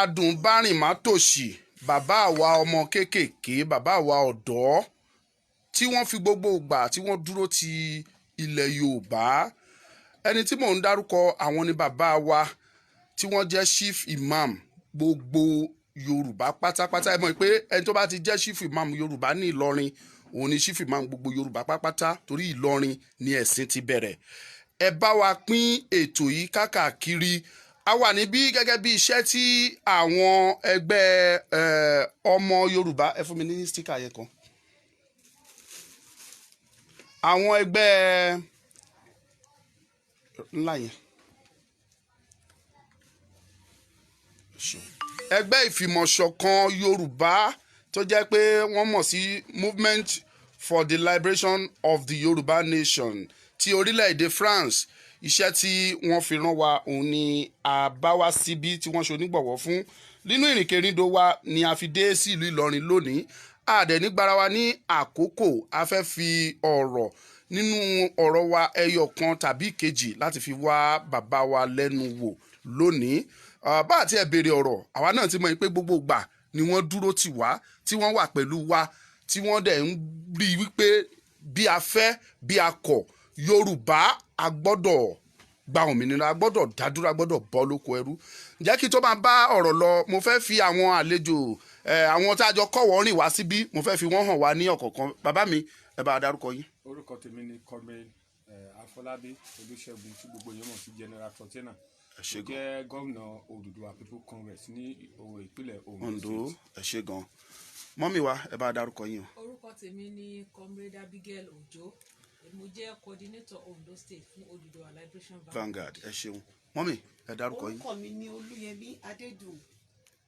Adùnbárìn mátòṣì, bàbá àwa ọmọ kéékèèké, bàbá àwa ọ̀dọ́ tí wọ́n fi gbogbo ìgbà tí wọ́n dúró ti ilẹ̀ Yorùbá. Ẹni tí mò ń dárúkọ àwọn ni bàbá wa tí wọ́n jẹ́ chief imam gbogbo Yorùbá pátápátá. Ẹ mọ̀ pé ẹni tó bá ti jẹ́ chief imam Yorùbá ní Ìlọrin, òun ni chief imam gbogbo Yorùbá pátápátá, torí Ìlọrin ni ẹ̀sìn ti bẹ̀rẹ̀. Ẹ bá wa pín ètò yìí káàkiri. A wà níbí gẹ́gẹ́ bí iṣẹ́ tí àwọn ẹgbẹ́ ọmọ Yorùbá, ẹ fún mi ní sticker yẹn kan, àwọn ẹgbẹ́ ńlá yẹn, ẹgbẹ́ ìfìmọ̀ṣọ̀kan Yorùbá tó jẹ́ pé wọ́n mọ̀ sí Movement for the Liberation of the Yorùbá Nation ti orílẹ̀-èdè France. Iṣẹ́ tí wọ́n fi rán wa òun ni a bá wá síbí tí wọ́n ṣe onígbọ̀wọ́ fún nínú ìrìnkèrindò wa ni a fi dé sí ìlú Ìlọrin lónìí. Àdẹ̀ nígbàrà wa ní àkókò, a fẹ́ fi ọ̀rọ̀ nínú ọ̀rọ̀ wa ẹyọ kan tàbí ìkejì láti fi wá bàbá wa lẹ́nu wò lónìí. Bá àti ẹ̀ béèrè ọ̀rọ̀, àwa náà ti mọ̀ pé gbogbo ìgbà ni wọ́n dúró tì wá, tí wọ́n wà pẹ̀lú wa, tí wọ́n dẹ̀ ń rí i wípé bí a fẹ́ bí a kọ̀, Yorùbá a gbọ́dọ̀ gba òmìnira, a gbọ́dọ̀ dádúró, a gbọ́dọ̀ bọ́ lóko ẹrú. Ǹjẹ́ kí tó máa bá ọ̀rọ̀ lọ, mo fẹ́ fi àwọn àlejò, àwọn tá a jọ kọ́wọ́ rìn wá síbí, mo fẹ́ fi wọ́n hàn wá ní ọ̀kọ̀ọ̀kan. Bàbá mi, ẹ bá a dárúkọ yín. Orúkọ tèmi ni Comrade Afọlábí Olúṣẹ́gun, tí gbogbo èèyàn mọ̀ sí General Fortena. Ẹ ṣé Mo gan. jẹ́ gómìnà Odùduwà People Congress ní ìpínlẹ̀ Ondo Ondo State. Ẹ ṣé gan. Mummy wa, ẹ bá a dárúkọ yín o. Orúkọ tèmi ni Comrade Abigail Ojo. Mo jẹ́ coordinator Ondo State fún Odùduwà Liberation Vanguard. Vanguard. Ẹ ṣeun. Mummy, ẹ dárúkọ yín. Orúkọ mi ni Olúyẹmí Adédùn,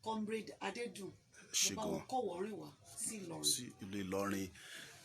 Comrade Adédùn. Ṣé Mo bá wọn gan. kọ́wọ́ rìn wá sí Ìlọrin. Sí ìlú Ìlọrin.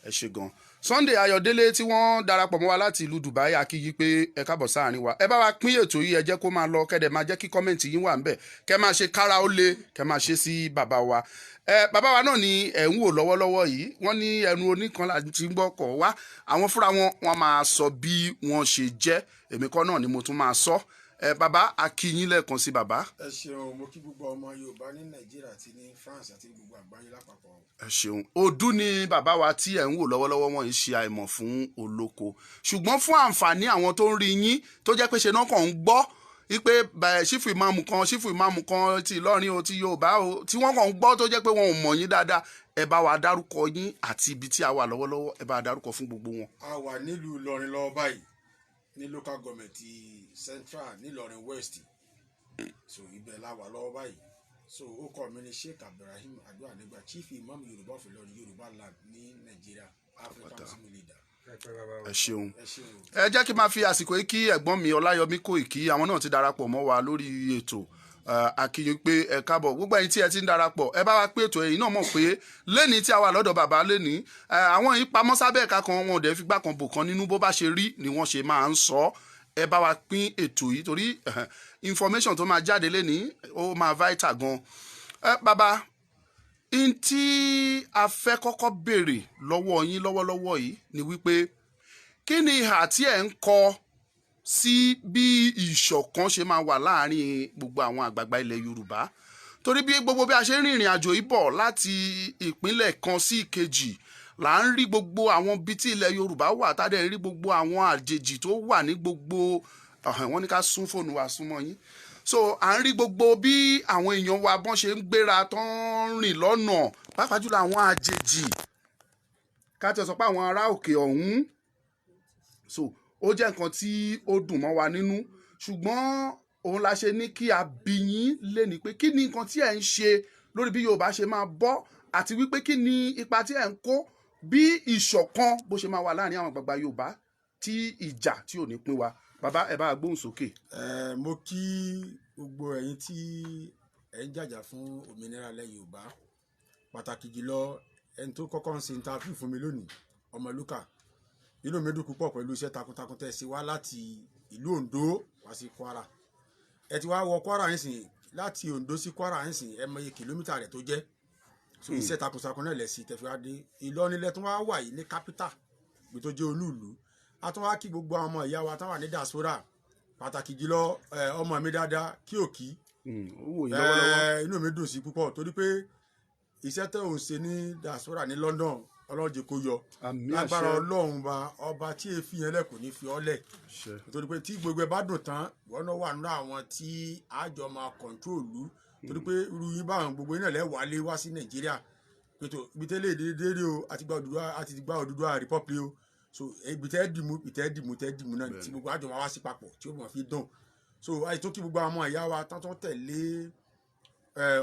Ẹ ṣé gan. Sunday Ayọ̀délé tí wọ́n darapọ̀ mọ́ wa láti ìlú Dubai, a kí yín pé ẹ káàbọ̀ sáàrin wa. Ẹ bá wa pín ètò yìí, ẹ jẹ́ kó máa lọ, kẹ́dẹ̀ máa jẹ́ kí comment yín wà ńbẹ̀, kẹ́ máa ṣe kára ó lé, kẹ́ máa ṣe sí bàbá wa. Ẹ bàbá wa náà ni ẹ̀ ń wò lọ́wọ́lọ́wọ́ yìí. Wọ́n ní ẹnu oníkan láti ń gbọ́ kọ̀ wá. Àwọn fúnra wọn, wọ́n máa sọ bí wọ́n ṣe jẹ́. Èmi kọ́ náà ni mo tún máa sọ. Ẹ bàbá, a kí yín lẹ́ẹ̀kan sí, bàbá. Ẹ ṣeun. Mo kí gbogbo ọmọ Yorùbá ní Nàìjíríà àti ní France àti gbogbo àgbáyé lápapọ̀. Ẹ ṣeun. Ọdún ni bàbá wa tí ẹ̀ ń wò lọ́wọ́lọ́wọ́ wọn yìí ṣe àìmọ̀ fún olóko, ṣùgbọ́n fún àǹfààní àwọn tó ń rí yín tó jẹ́ pé ṣe náà kàn ń gbọ́ wípé chief imam kan, chief imam kan ti Ìlọrin o, ti Yorùbá o, tí wọ́n kàn ń gbọ́ tó jẹ́ pé wọn ò mọ̀ yín dáadáa, ẹ bá wa dárúkọ yín àti ibi tí a wà lọ́wọ́lọ́wọ́. Ẹ bá wa dárúkọ fún gbogbo wọn. A wà nílùú Ìlọrin lọ́wọ́ báyìí, ní local government ti Central nílọrin West. So ibẹ̀ la wà lọ́wọ́ báyìí. So orúkọ mi ni Sheikh Abdulrahim Aduanigba, Chief Imam Yorùbá of Ìlọrin, Yorùbá land ní Nàìjíríà, African Muslim leader. Ẹ ṣeun. Ẹ ṣeun. Ẹ jẹ́ kí n máa fi àsìkò yìí kí ẹ̀gbọ́n mi Ọláyọmí Kóìkí. Àwọn náà ti darapọ̀ mọ́ wa lórí ètò. A kí yín pé ẹ káàbọ̀. Gbogbo ẹ̀yin tí ẹ ti ń darapọ̀, ẹ bá wa pé ètò. Ẹ̀yin náà mọ̀ pé lẹ́ni tí a wà lọ́dọ̀ bàbá lẹ́ni, àwọn yìí pamọ́ sábẹ́ ẹ̀ka kan, wọn ò dẹ̀ fi gbà kan bò kan nínú. Bó bá ṣe rí ni wọ́n ṣe máa ń sọ. Ẹ bá wa pín ètò yìí torí information tó máa jáde lẹ́ni, ó máa vital gan. Ẹ bàbá, n tí a fẹ́ kọ́kọ́ béèrè lọ́wọ́ yín lọ́wọ́lọ́wọ́ yìí ni wípé, kí ni ìhà tí ẹ̀ ń kọ sí bí ìṣọ̀kan ṣe máa wà láàárín gbogbo àwọn àgbààgbà ilẹ̀ Yorùbá? Torí bí gbogbo bí a ṣe ń rìnrìn àjò yìí bọ̀ láti ìpínlẹ̀ kan sí ìkejì, là ń rí gbogbo àwọn ibi tí ilẹ̀ Yorùbá wà, tá a dẹ̀ ń rí gbogbo àwọn àjèjì tó wà ní gbogbo ọ̀hún. Wọ́n ní ká sún fóònù wa súnmọ́ yín. So à ń rí gbogbo bí àwọn èèyàn wa bọ́n ṣe ń gbéra tó ń rìn lọ́nà, pàápàá jùlọ àwọn àjèjì, ká tẹ̀ sọ pé àwọn ará òkè ọ̀hún. So ó jẹ́ nǹkan tí ó dùn mọ́ wa nínú, ṣùgbọ́n òun la ṣe ní kí a bi yín léni pé kí ni nǹkan tí ẹ̀ ń ṣe lórí bí Yorùbá ṣe máa bọ́, àti wípé kí ni ipa tí ẹ̀ ń kó bí ìṣọ̀kan bó ṣe máa wà láàrin àwọn àgbààgbà Yorùbá, tí ìjà tí ò ní pín wa. Bàbá, ẹ bá gbóhùn sókè. Ẹ mo kí gbogbo ẹ̀yin tí ẹ ń jàjà fún òmìnira ilẹ̀ Yorùbá, pàtàkì jùlọ ẹni tó kọ́kọ́ ń ṣe interview fún mi lónìí, Ọmọlúkà. Inú mi dùn púpọ̀ pẹ̀lú iṣẹ́ takuntakun tẹ́ ẹ ṣe wá láti ìlú Ondo wá sí Kwara. Ẹ ti wá wọ Kwara nísìnyí. Láti Ondo sí Kwara nísìnyí, ẹ mọ iye kìlómítà rẹ̀ tó jẹ́. So iṣẹ́ takuntakun náà lẹ̀ sí tẹ́ fi wá dé Ìlọrin lẹ́ tún wá wà yìí ní capital, ibi tó jẹ́ olúùlú. A tún wá kí gbogbo àwọn ọmọ ìyá wa táwọn wà ní diaspora, pàtàkì jùlọ ọmọ mi dáadáa kí òkì. Ó wò yín lọ́wọ́lọ́wọ́. Inú mi dùn sí púpọ̀ torí pé iṣẹ́ tó ń ṣe ní diaspora ní London, Ọlọ́run jẹ́ kó yọ. Àmín, Lágbára àṣẹ. Ọlọ́run ba ọba tí èéfì yẹn lẹ̀ kò ní fi ọ́ lẹ̀, Àṣẹ. torí pé tí gbogbo ẹ bá dùn tán, ìwọ náà wà nínú àwọn tí àjọ máa control torí pé irú yín báwọn gbogbo yín náà lẹ́ wálé wá sí Nàìjíríà pẹ̀tọ́ ibi tẹ́lẹ̀ déédéé o, àti gba Odùduwà Republic o. So ibi tẹ́ dìmú, ibi tẹ́ dìmú, tẹ́ dìmú náà tí gbogbo àjọ máa wá sí papọ̀ tí ó mọ̀ fi dùn. So àyè tó kí gbogbo àwọn ọmọ ìyá wa tán tó tẹ̀lé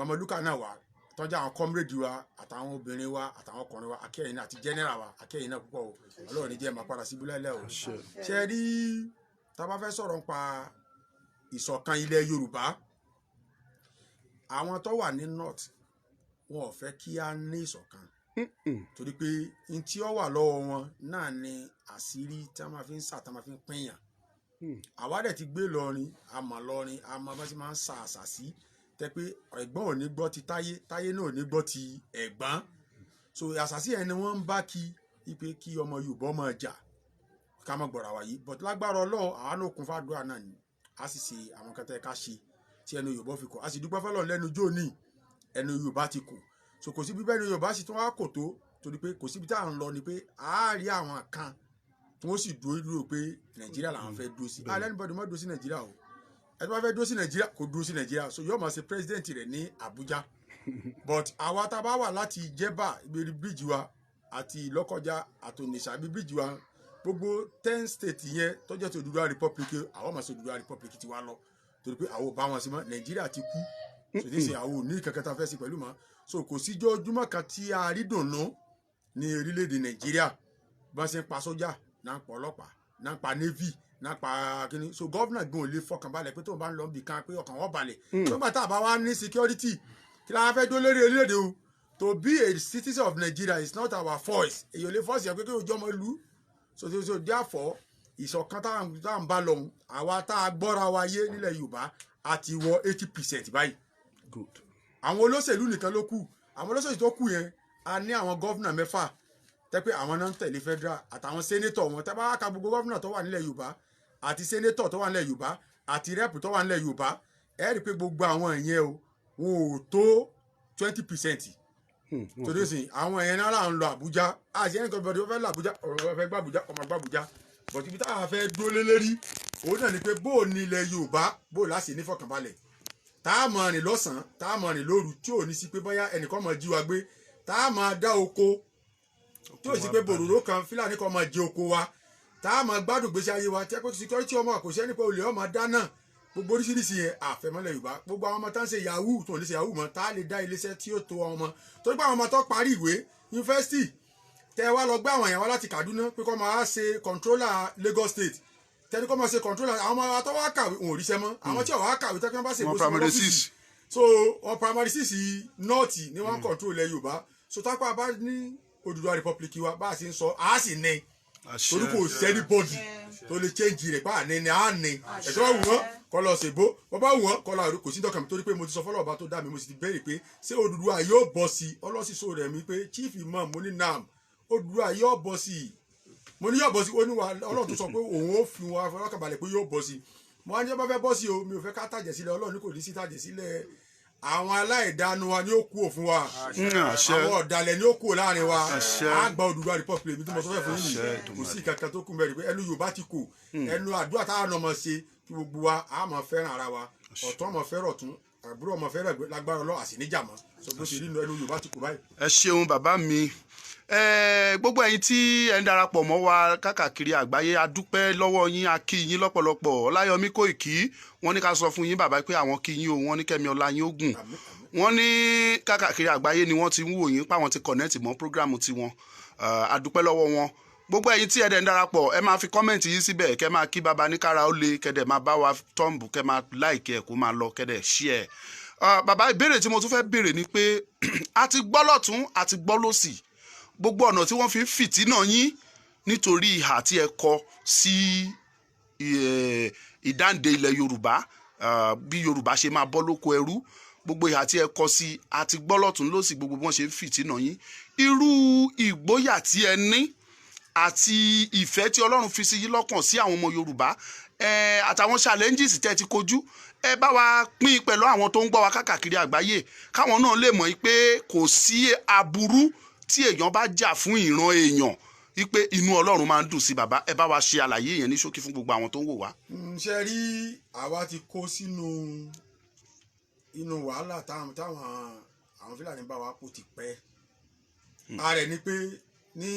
Ọmọlúkà náà wá, tọ́jú àwọn comrade wa àtàwọn obìnrin wa àtàwọn ọkùnrin wa, akẹ́yìn náà àti general wa, akẹ́yìn náà púpọ̀ o. Ọlọ́run ní jẹ́ máa padà síbú láìlẹ́ o. Ṣe rí, tá a bá fẹ́ sọ̀rọ̀ nípa ìṣọ̀kan ilẹ̀ Yorùbá, àwọn tó wà ní north, wọn ò fẹ́ kí á ní ìṣọ̀kan, torí pé n tí ó wà lọ́wọ́ wọn náà ni àṣírí tí wọ́n máa fi ń sà, tí wọ́n máa fi ń pínyàn. Àwa dẹ̀ ti gbé lọrin, àmọ́ lọrin àmọ́ bá ti máa ń sa àṣà sí tẹ pé ẹ̀gbọ́n ò ní gbọ́ ti Táyé, Táyé náà ò ní gbọ́ ti ẹ̀gbọ́n. So àṣàsí yẹn ni wọ́n ń bá kí ipe kí ọmọ Yorùbá máa jà, ká má gbọ́ra wa yìí. But lágbára Ọlọ́run, àwọn náà kún fàdúrà náà ni, a sì ṣe àwọn kan tẹ́ ká ṣe tí ẹnu Yorùbá fi kọ́. A sì dúpẹ́ fọlọ́run, lẹ́nu jóní ẹnu Yorùbá ti kù. So kò síbi bẹ́ẹ̀ ni Yorùbá sì tún wá kò tó, torí pé kò síbi tá à ń lọ ni pé a rí àwọn kan tí wọ́n sì dúró dúró pé Nàìjíríà làwọn fẹ́ dúró sí. Alẹ́ níbọ̀dì má dúró sí Nàìjíríà o. Ẹ tó bá fẹ́ dúró sí Nàìjíríà, kò dúró sí Nàìjíríà. So yóò máa ṣe president rẹ̀ ní Àbújá. But àwa tá a bá wà láti Jẹ́bà, ibi bíríjì wa, àti Ìlọ́kọjá àtònìṣà, ibi bíríjì wa, gbogbo 10 state yẹn tó jẹ́ ti Odùduwà Republic, àwọn máa ṣe Odùduwà Republic ti wá lọ, torí pé àwọn ò bá wọn sí mọ́. Nàìjíríà ti kú, so ní sìn àwọn ò ní kankan tá a fẹ́ sí pẹ̀lú mọ́. So kò síjọ́ ojúmọ́ kan tí a rí dùnnú ní orílẹ̀-èdè Nàìjíríà. Bá ṣe ń pa sójà náà, ń pa ọlọ́pàá náà, ń pa navy náà, ń pa kínní. So governor gan ò lè fọkàn balẹ̀ pé tóun bá ń lọ ibì kan pé ọkàn wọn balẹ̀. Nígbà tá a bá wá ní security, kí la fẹ́ dó lórí orílẹ̀-èdè o? To be a citizen of Nigeria is not our force. Èyí ò lè force yẹn pé kí ojú ọmọ ìlú. So therefore, ìṣọ̀kan tá à ń bá lọ́hùn, àwa tá a gbọ́ra wa yé nílẹ̀ Yorùbá, a ti wọ 80% báyìí. Good. Àwọn olóṣèlú nìkan ló kù. Àwọn olóṣèlú tó kù yẹn, a ní àwọn governor mẹ́fà tẹ́ pé àwọn náà ń tẹ̀lé federal àtàwọn senator wọn. Tẹ́ bá wá ka gbogbo governor tó wà nílẹ̀ Yorùbá àti senator tó wà nílẹ̀ Yorùbá àti rep tó wà nílẹ̀ Yorùbá, ẹ rí i pé gbogbo àwọn ìyẹn o, wọn ò tó 20%. Torí sìn àwọn yẹn náà là ń lọ Àbújá àti ẹnì kan bọ̀dọ̀ fẹ́ lọ Àbújá, ọ̀rọ̀ fẹ́ gbà Àbújá, ọmọ gbà Àbújá. But ibi táwa fẹ́ dúró lé lérí òun náà ni pé bó o ní ilẹ̀ Yorùbá, bó o láṣẹ nífọ̀kànbalẹ̀, tá a máa rìn lọ́sàn-án, tá a máa rìn lóru, tí ò ní sí pé bóyá ẹnìkan máa jí wa gbé, tá a máa dá oko, tí ò sí pé bòròró kan Fúlàní kan máa jẹ oko wa, tá a máa gbádùn gbèsè ayé wa, tí ẹ pé security ọmọ kò sẹ́ni pé olè ọmọ dáná, gbogbo oríṣiríṣi yẹn àfẹmọ́lẹ̀ Yorùbá. Gbogbo àwọn ọmọ tá ń ṣe yahoo tó ń ṣe yahoo mọ́, tá a lè dá iléeṣẹ́ tí ó tó àwọn ọmọ, torí pé àwọn ọmọ tó parí ìwé yunifásitì, tẹ wá lọ gbé àwọn èèyàn wá láti Kaduna pé kó máa ṣe controller Lagos State, tẹni kó máa ṣe controller, àwọn ọmọ tó wá kàwé òun ò ríṣẹ́ mọ́. Àwọn tí ò wá kàwé tẹ́kí wọ́n bá ṣe Wọn ìbò sí wọn primary lọ́fíìsì. six. So wọn primary six north ni wọ́n control ilẹ̀ Yorùbá. So tápá bá ní Odùduwà Republic wa bá a ṣe ń sọ, a sì ní, torí kò sẹ́ni bọ́dì tó lè change rẹ̀ pa àní ni a ní. Ẹ̀tọ́ bá wù wọ́n kọ́ lọ ṣèbó, bọ́ bá wù wọ́n kọ́ lọ àrùn, kò sí dọ́kàn mi, torí pé mo ti sọ fọlọ́ ọba tó dá mi, mo sì ti béèrè pé ṣé Odùduwà yóò bọ̀ sí i. Ọlọ́sísọ rẹ̀ mi pé chief imam, mo ní nam Odùduwà yóò bọ̀ sí i, mo ní yóò bọ̀ sí i. Ó ní wa Ọlọ́run tó sọ pé òun ó fi wọn afọlọ́kànbalẹ̀ pé yóò bọ̀ sí i. Mo wá ní ọba fẹ́ bọ́ sí o, mi ò fẹ́ ká tàjẹ̀ sílẹ̀. Ọlọ́run ní kò ní sí tàjẹ̀ sílẹ̀. Àwọn aláìdánu wa ni ó kú òfin wa. Àṣẹ. Àwọn ọ̀dàlẹ̀ ni ó kú láàrin wa. Àṣẹ. Á gba Odùduwà Republic. Mi tí mo sọ fẹ́ fún yìí, Àṣẹ. kò sí kankan tó kù mẹ́rin pé ẹnu Yorùbá ti kù. Ẹnu àdúrà táwọn ọmọ ṣe kí gbogbo wa á máa fẹ́ràn ara wa, ọ̀tún ọmọ fẹ́ràn ọ̀tún, àbúrò ọmọ fẹ́ràn ẹ̀gbọ́n, lágbára Ọlọ́run àsìníjà mọ́. Sọ bó ṣe rí inú ẹnu Yorùbá ti kù báyìí. Ẹ ṣeun bàbá mi. Gbogbo ẹ̀yin tí ẹ ń darapọ̀ mọ́ wa káàkiri àgbáyé, a dúpẹ́ lọ́wọ́ yín, a kí yín lọ́pọ̀lọpọ̀. Ọláyọmí Kóìkí, wọ́n ní ká sọ fún yín bàbá pé àwọn kí yín o. Wọ́n ní kẹ́mi ọlá yín ó gùn. Wọ́n ní káàkiri àgbáyé ni wọ́n ti ń wò yín, páwọn ti connect mọ́ program tiwọn. A dúpẹ́ lọ́wọ́ wọn. Gbogbo ẹ̀yin tí ẹ dẹ̀ ń darapọ̀, ẹ máa fi comment yín síbẹ̀, kẹ́ máa kí bàbá ní kára ó le, kẹ́ dẹ̀ máa bá wa thumb, kẹ́ máa like ẹ̀, kó máa lọ, kẹ́ dẹ̀ share. Bàbá, ìbéèrè tí mo tún fẹ́ béèrè ni pé a ti gbọ́ lọ́tún, a ti gbọ́ lọ́sì, gbogbo ọ̀nà tí wọ́n fi ń fìtínà yín nítorí ìhà tí ẹ kọ sí ìdáǹdè ilẹ̀ Yorùbá, bí Yorùbá ṣe máa bọ́ lóko ẹrú, gbogbo ìhà tí ẹ kọ sí, a ti gbọ́ lọ́tún lọ́sì, gbogbo bí wọ́n ṣe ń fìtínà yín. Irú ìgboyà tí ẹ ní Àti ìfẹ́ tí Ọlọ́run fi sí yín lọ́kàn sí àwọn ọmọ Yorùbá àtàwọn challenges tẹ́ ti kojú, ẹ bá wa pín pẹ̀lú àwọn tó ń gbọ́ wa káàkiri àgbáyé, káwọn náà lè mọ̀ pé kò sí aburú tí èèyàn bá jà fún ìran èèyàn, wípé inú Ọlọ́run máa ń dùn sí. Bàbá, ẹ bá wa ṣe àlàyé yẹn ní ṣókí fún gbogbo àwọn tó ń wò wá. Ṣe rí, àwa ti kó sínú inú wàhálà táwọn àwọn Fúlàní bá wa kó ti pẹ́. Ààrẹ ni pé ní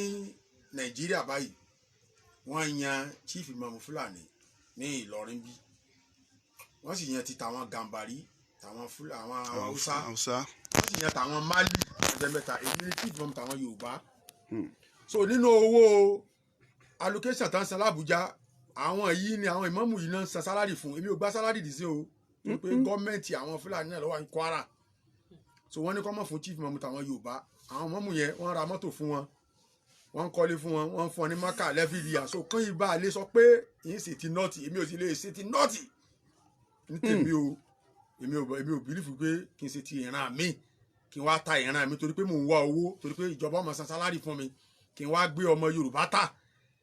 Nàìjíríà báyìí, wọ́n yan Chief Imam Fúlàní ní Ìlọrin bí, wọ́n sì yan ti tàwọn Gàmbàrí, tàwọn àwọn Haúsá, Haúsá. Wọ́n sì yan tàwọn Mali ọjọ́ mẹ́ta. Èmi ní Chief Imam tàwọn Yorùbá. So nínú owó allocation tán san l'Àbújá, àwọn yìí ni àwọn ìmáàmù yìí náà ń san salary fún. Èmi ò gba salary dì sí o, torí pé gọ́ọ̀mẹ̀ntì àwọn Fúlàní náà ló wà ní Kwara. So wọ́n ní kọ́ mọ̀ fún Chief Imam tàwọn Yorùbá. Àwọn mọ́mù yẹn, wọ́n ra mọ́tò fún wọn, wọ́n ń kọ́lé fún wọn, wọ́n ń fún wọn ní maka lẹ́fì year. So kán yìí bá a lè sọ pé yìí sì ti North, èmi ò sì lè ṣe ti North ní tèmi o. Èmi ò believe pé kí n ṣe ti ìran mi, kí n wá ta ìran mi torí pé mò ń wá owó, torí pé ìjọba ọmọ san salary fún mi, kí n wá gbé ọmọ Yorùbá ta,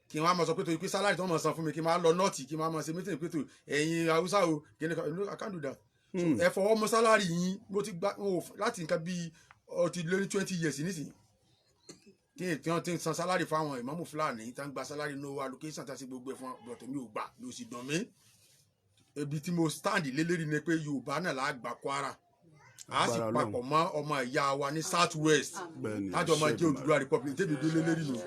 kí n wá máa sọ pé torí pé salary tí wọ́n máa san fún mi, kí n máa lọ North, kí n máa máa ṣe meeting pé tó ẹ̀yin Haúsá o, kí ni? I can't do that. So ẹ fọwọ́ mọ́ salary yín. Mo ti gba láti nǹkan bíi ó ti lé ní 20 years nísìnyí tí wọ́n ti ń san salary fáwọn ìmáàmù Fúlàní, tí wọ́n ń gba salary, no allocation, tí wọ́n ti gbogbo ẹ̀ fún wọn, but mi ò gbà, mi ò sì dùn mí. Ibi tí mo stand lélẹ́rìí ni pé Yorùbá náà là á gbà Kwara, a sì Agbára Ọlọ́run. papọ̀ mọ́ ọmọ ìyá wa ní South West, tájọ máa jẹ́ Odùduwà Republic tẹ́bi délé lérí nù.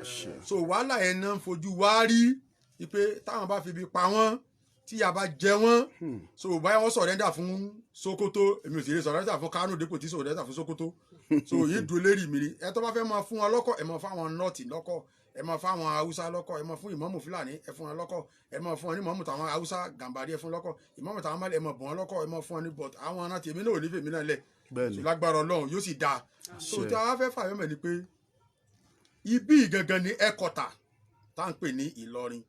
So wàhálà yẹn náà ń fojú wá rí wípé táwọn bá fi ibi pa wọ́n, tí ìyà bá jẹ wọ́n, so báyọ̀ wọ́n surrender fún Sokoto. Èmi ò sì lè surrender fún Kánò dípò tí surrender fún Sokoto. So yìí dúró lérí mi ni ẹ tó bá fẹ́ máa fún wọn lọ́kọ̀, ẹ máa fún àwọn North lọ́kọ̀, ẹ máa fún àwọn Haúsá lọ́kọ̀, ẹ máa fún ìmáàmù Fúlàní, ẹ fún wọn lọ́kọ̀, ẹ máa fún wọn ní ìmáàmù tàwọn Haúsá Gàmbàrí, ẹ fún lọ́kọ̀, ìmáàmù tàwọn Málì, ẹ máa bọ̀ wọn lọ́kọ̀, ẹ máa fún wọn ní, but àwọn ará tèmi náà ò ní fèmí náà lẹ̀. So lágbára Ọlọ́run, yóò sì dáa. So tí a wá fẹ́ fàyọ́ mẹ́ ni pé ibi gangan ni ẹ̀kọ́tà tá à ń pè ní Ìlọrin,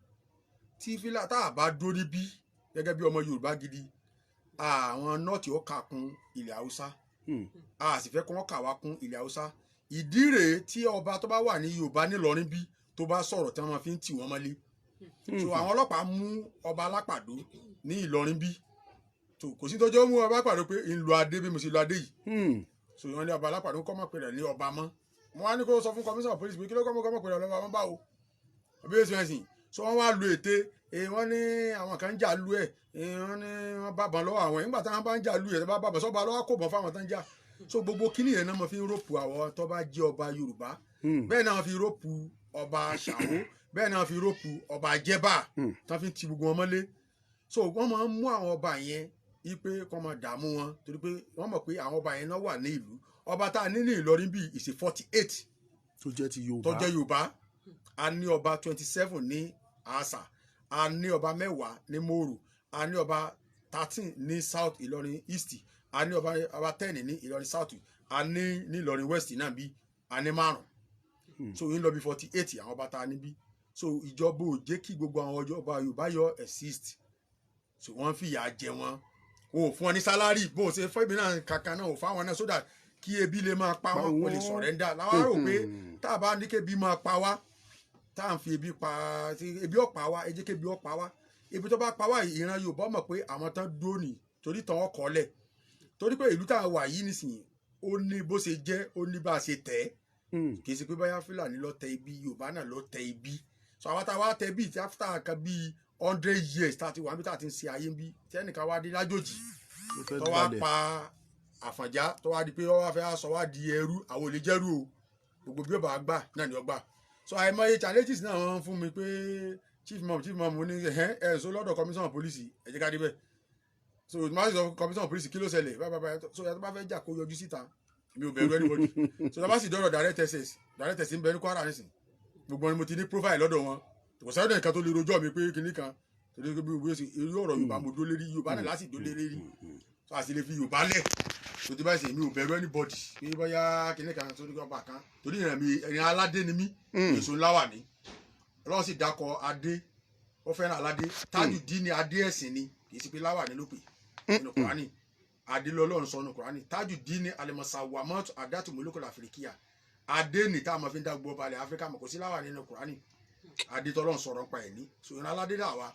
tí fílà tá a bá dúró níbí gẹ́gẹ́ bí ọmọ Yorùbá gidi, àwọn North ó kà kún ilẹ̀ Haúsá. A sì fẹ́ kí wọ́n kà wá kún ilẹ̀ Haúsá. Ìdí rèé tí ọba tó bá wà ní Yorùbá nílọrin bí tó bá sọ̀rọ̀, tí wọ́n máa fi ń tì wọ́n mọ́lé. So àwọn ọlọ́pàá mú ọba Alápàdó ní Ìlọrin bí tó kò sí tọ́jú mú ọba Alápàdó pé ń lo adé bí mo ṣe lo adé yìí. So wọ́n ní ọba Alápàdó kọ́ mọ̀ pé rẹ̀ ní ọba mọ́. Mo wá ní kó sọ fún commissioner of police pé kí ló kọ́ mọ̀ pé rẹ̀ lọ́ba mọ́ báwo ọbẹ̀ yóò ṣe ẹ̀sìn. So wọ́n wá lu ète, wọ́n ní àwọn kan ń jà lu ẹ̀, wọ́n ní wọ́n bá bọn lọ́wọ́ àwọn nígbà táwọn bá ń jà lu ẹ̀, tó bá bá bọ̀ sọ́ba lọ́wọ́ kò bọ̀ fáwọn tó ń jà. So gbogbo kíní yẹn náà mo fi ń rope àwọn tó bá jẹ́ ọba Yorùbá. Bẹ́ẹ̀ náà fi rope ọba Ṣàwó, bẹ́ẹ̀ náà fi rope ọba Jẹ́bà, tó fi ń ti gbogbo wọn mọ́lé. So wọ́n máa ń mú àwọn ọba yẹn wípé kọ́ máa dààmú wọn, torí pé wọ́n mọ̀ pé àwọn ọba yẹn náà wà ní ìlú. Ọba tá a ní ní Ìlọrin bíi ìsè 48 tó jẹ́ ti Yorùbá. Tó jẹ́ Yorùbá. A ní ọba 27 ní Àṣà, a ní ọba 10 ní Mòrò, a ní ọba 13 ní South Ìlọrin East, a ní ọba 10 ní Ìlọrin South, a ní ní Ìlọrin West náà bí a ní márùn. So yín lọ bí 48 àwọn ọba tá a níbí. So ìjọba ò jẹ́ kí gbogbo àwọn ọba Yorùbá yọ exist. So wọ́n fìyà jẹ wọn, wọn ò fún wọn ní salary bó o ṣe fún ibi náà kankan náà ò fáwọn náà, so that kí ebi lè máa pa wọn, kó lè surrender. Làwọn rò pé tá a bá ní kébi máa pa wá, tá à ń fi ebi pa, tí ebi ọ̀pá wá, ẹ jẹ́ kébi ọ̀pá wá. Ebi tó bá pa wá yìí, ìran Yorùbá mọ̀ pé àwọn tán dúró nì torí tán ọkọ̀ lẹ̀, torí pé ìlú tá a wà yìí nísìnyí, ó ní bó ṣe jẹ́, ó ní bá a ṣe tẹ̀ ẹ́. Kì í ṣe pé báyà Fúlàní ló tẹ ibi, Yorùbá náà ló tẹ ibi. So àwọn tá a wá tẹ bíi tí after kan bíi 100 years tá a ti wà níbi tá a ti ń ṣe ayé níbí, tí ẹnìkan wá dé lájòjì Ó fẹ́ tó wá gbalẹ̀. pa Àfọ̀njá, tó wá di pé ó wá fẹ́ sọ wá di ẹrú, àwọn ò lè jẹ́rú o. Gbogbo bí ó bá gbà náà ni ó gbà. So àìmọye challenges náà wọ́n fún mi pé chief imam, chief imam ní ẹ̀hẹ́n ẹ̀ so lọ́dọ̀ commissioner of police, ẹ jẹ́ ká débẹ̀. So má sọ commissioner of police kí ló ṣẹlẹ̀ báyìí báyìí. So ẹ tó bá fẹ́ jà, kó yọjú síta. Èmi ò bẹ̀rù anybody. So tó bá sì dọ̀rọ̀ direct access, direct access ń bẹ ní Kwara nísìn. Gbogbo wọn ni mo ti ní profile lọ́dọ̀ wọn. Kò sẹ́yìn nìkan tó lè rojọ́ mi pé kinní kan, torí pé bí o ṣe irú ọ̀rọ̀ Yorùbá mo dó lérí, Yorùbá náà láti dó lérí. So a sì lè fi Yorùbá lẹ̀ tó ti báyìí sè. Mi ò bẹ̀rù anybody pé bóyá kinní kan sórí ọba kan, torí ìrìn mi, ìrìn aládé ni mí. Èso ńlá wà ní Ọlọ́run sì dákọ̀ adé, ó fẹ́ràn aládé. Tájùdí ni adé, ẹ̀sìn ni, kì í ṣe pé láwà ní ló pè nínú Kùránì. Adé lọ́lọ́run sọ nínú Kùránì. Tájùdí ni alimọ̀sàwàmọ́tò adátùmọ̀lókòlò àfìríkìyà, adé ní tá a máa fi ń dá gbọ́ balẹ̀ Áfíríkà mọ̀. Kò sí láwà nínú Kùránì. Adé tọ́lọ́run sọ̀rọ̀ nípa ẹ̀ ní. So ìran aládé là wa.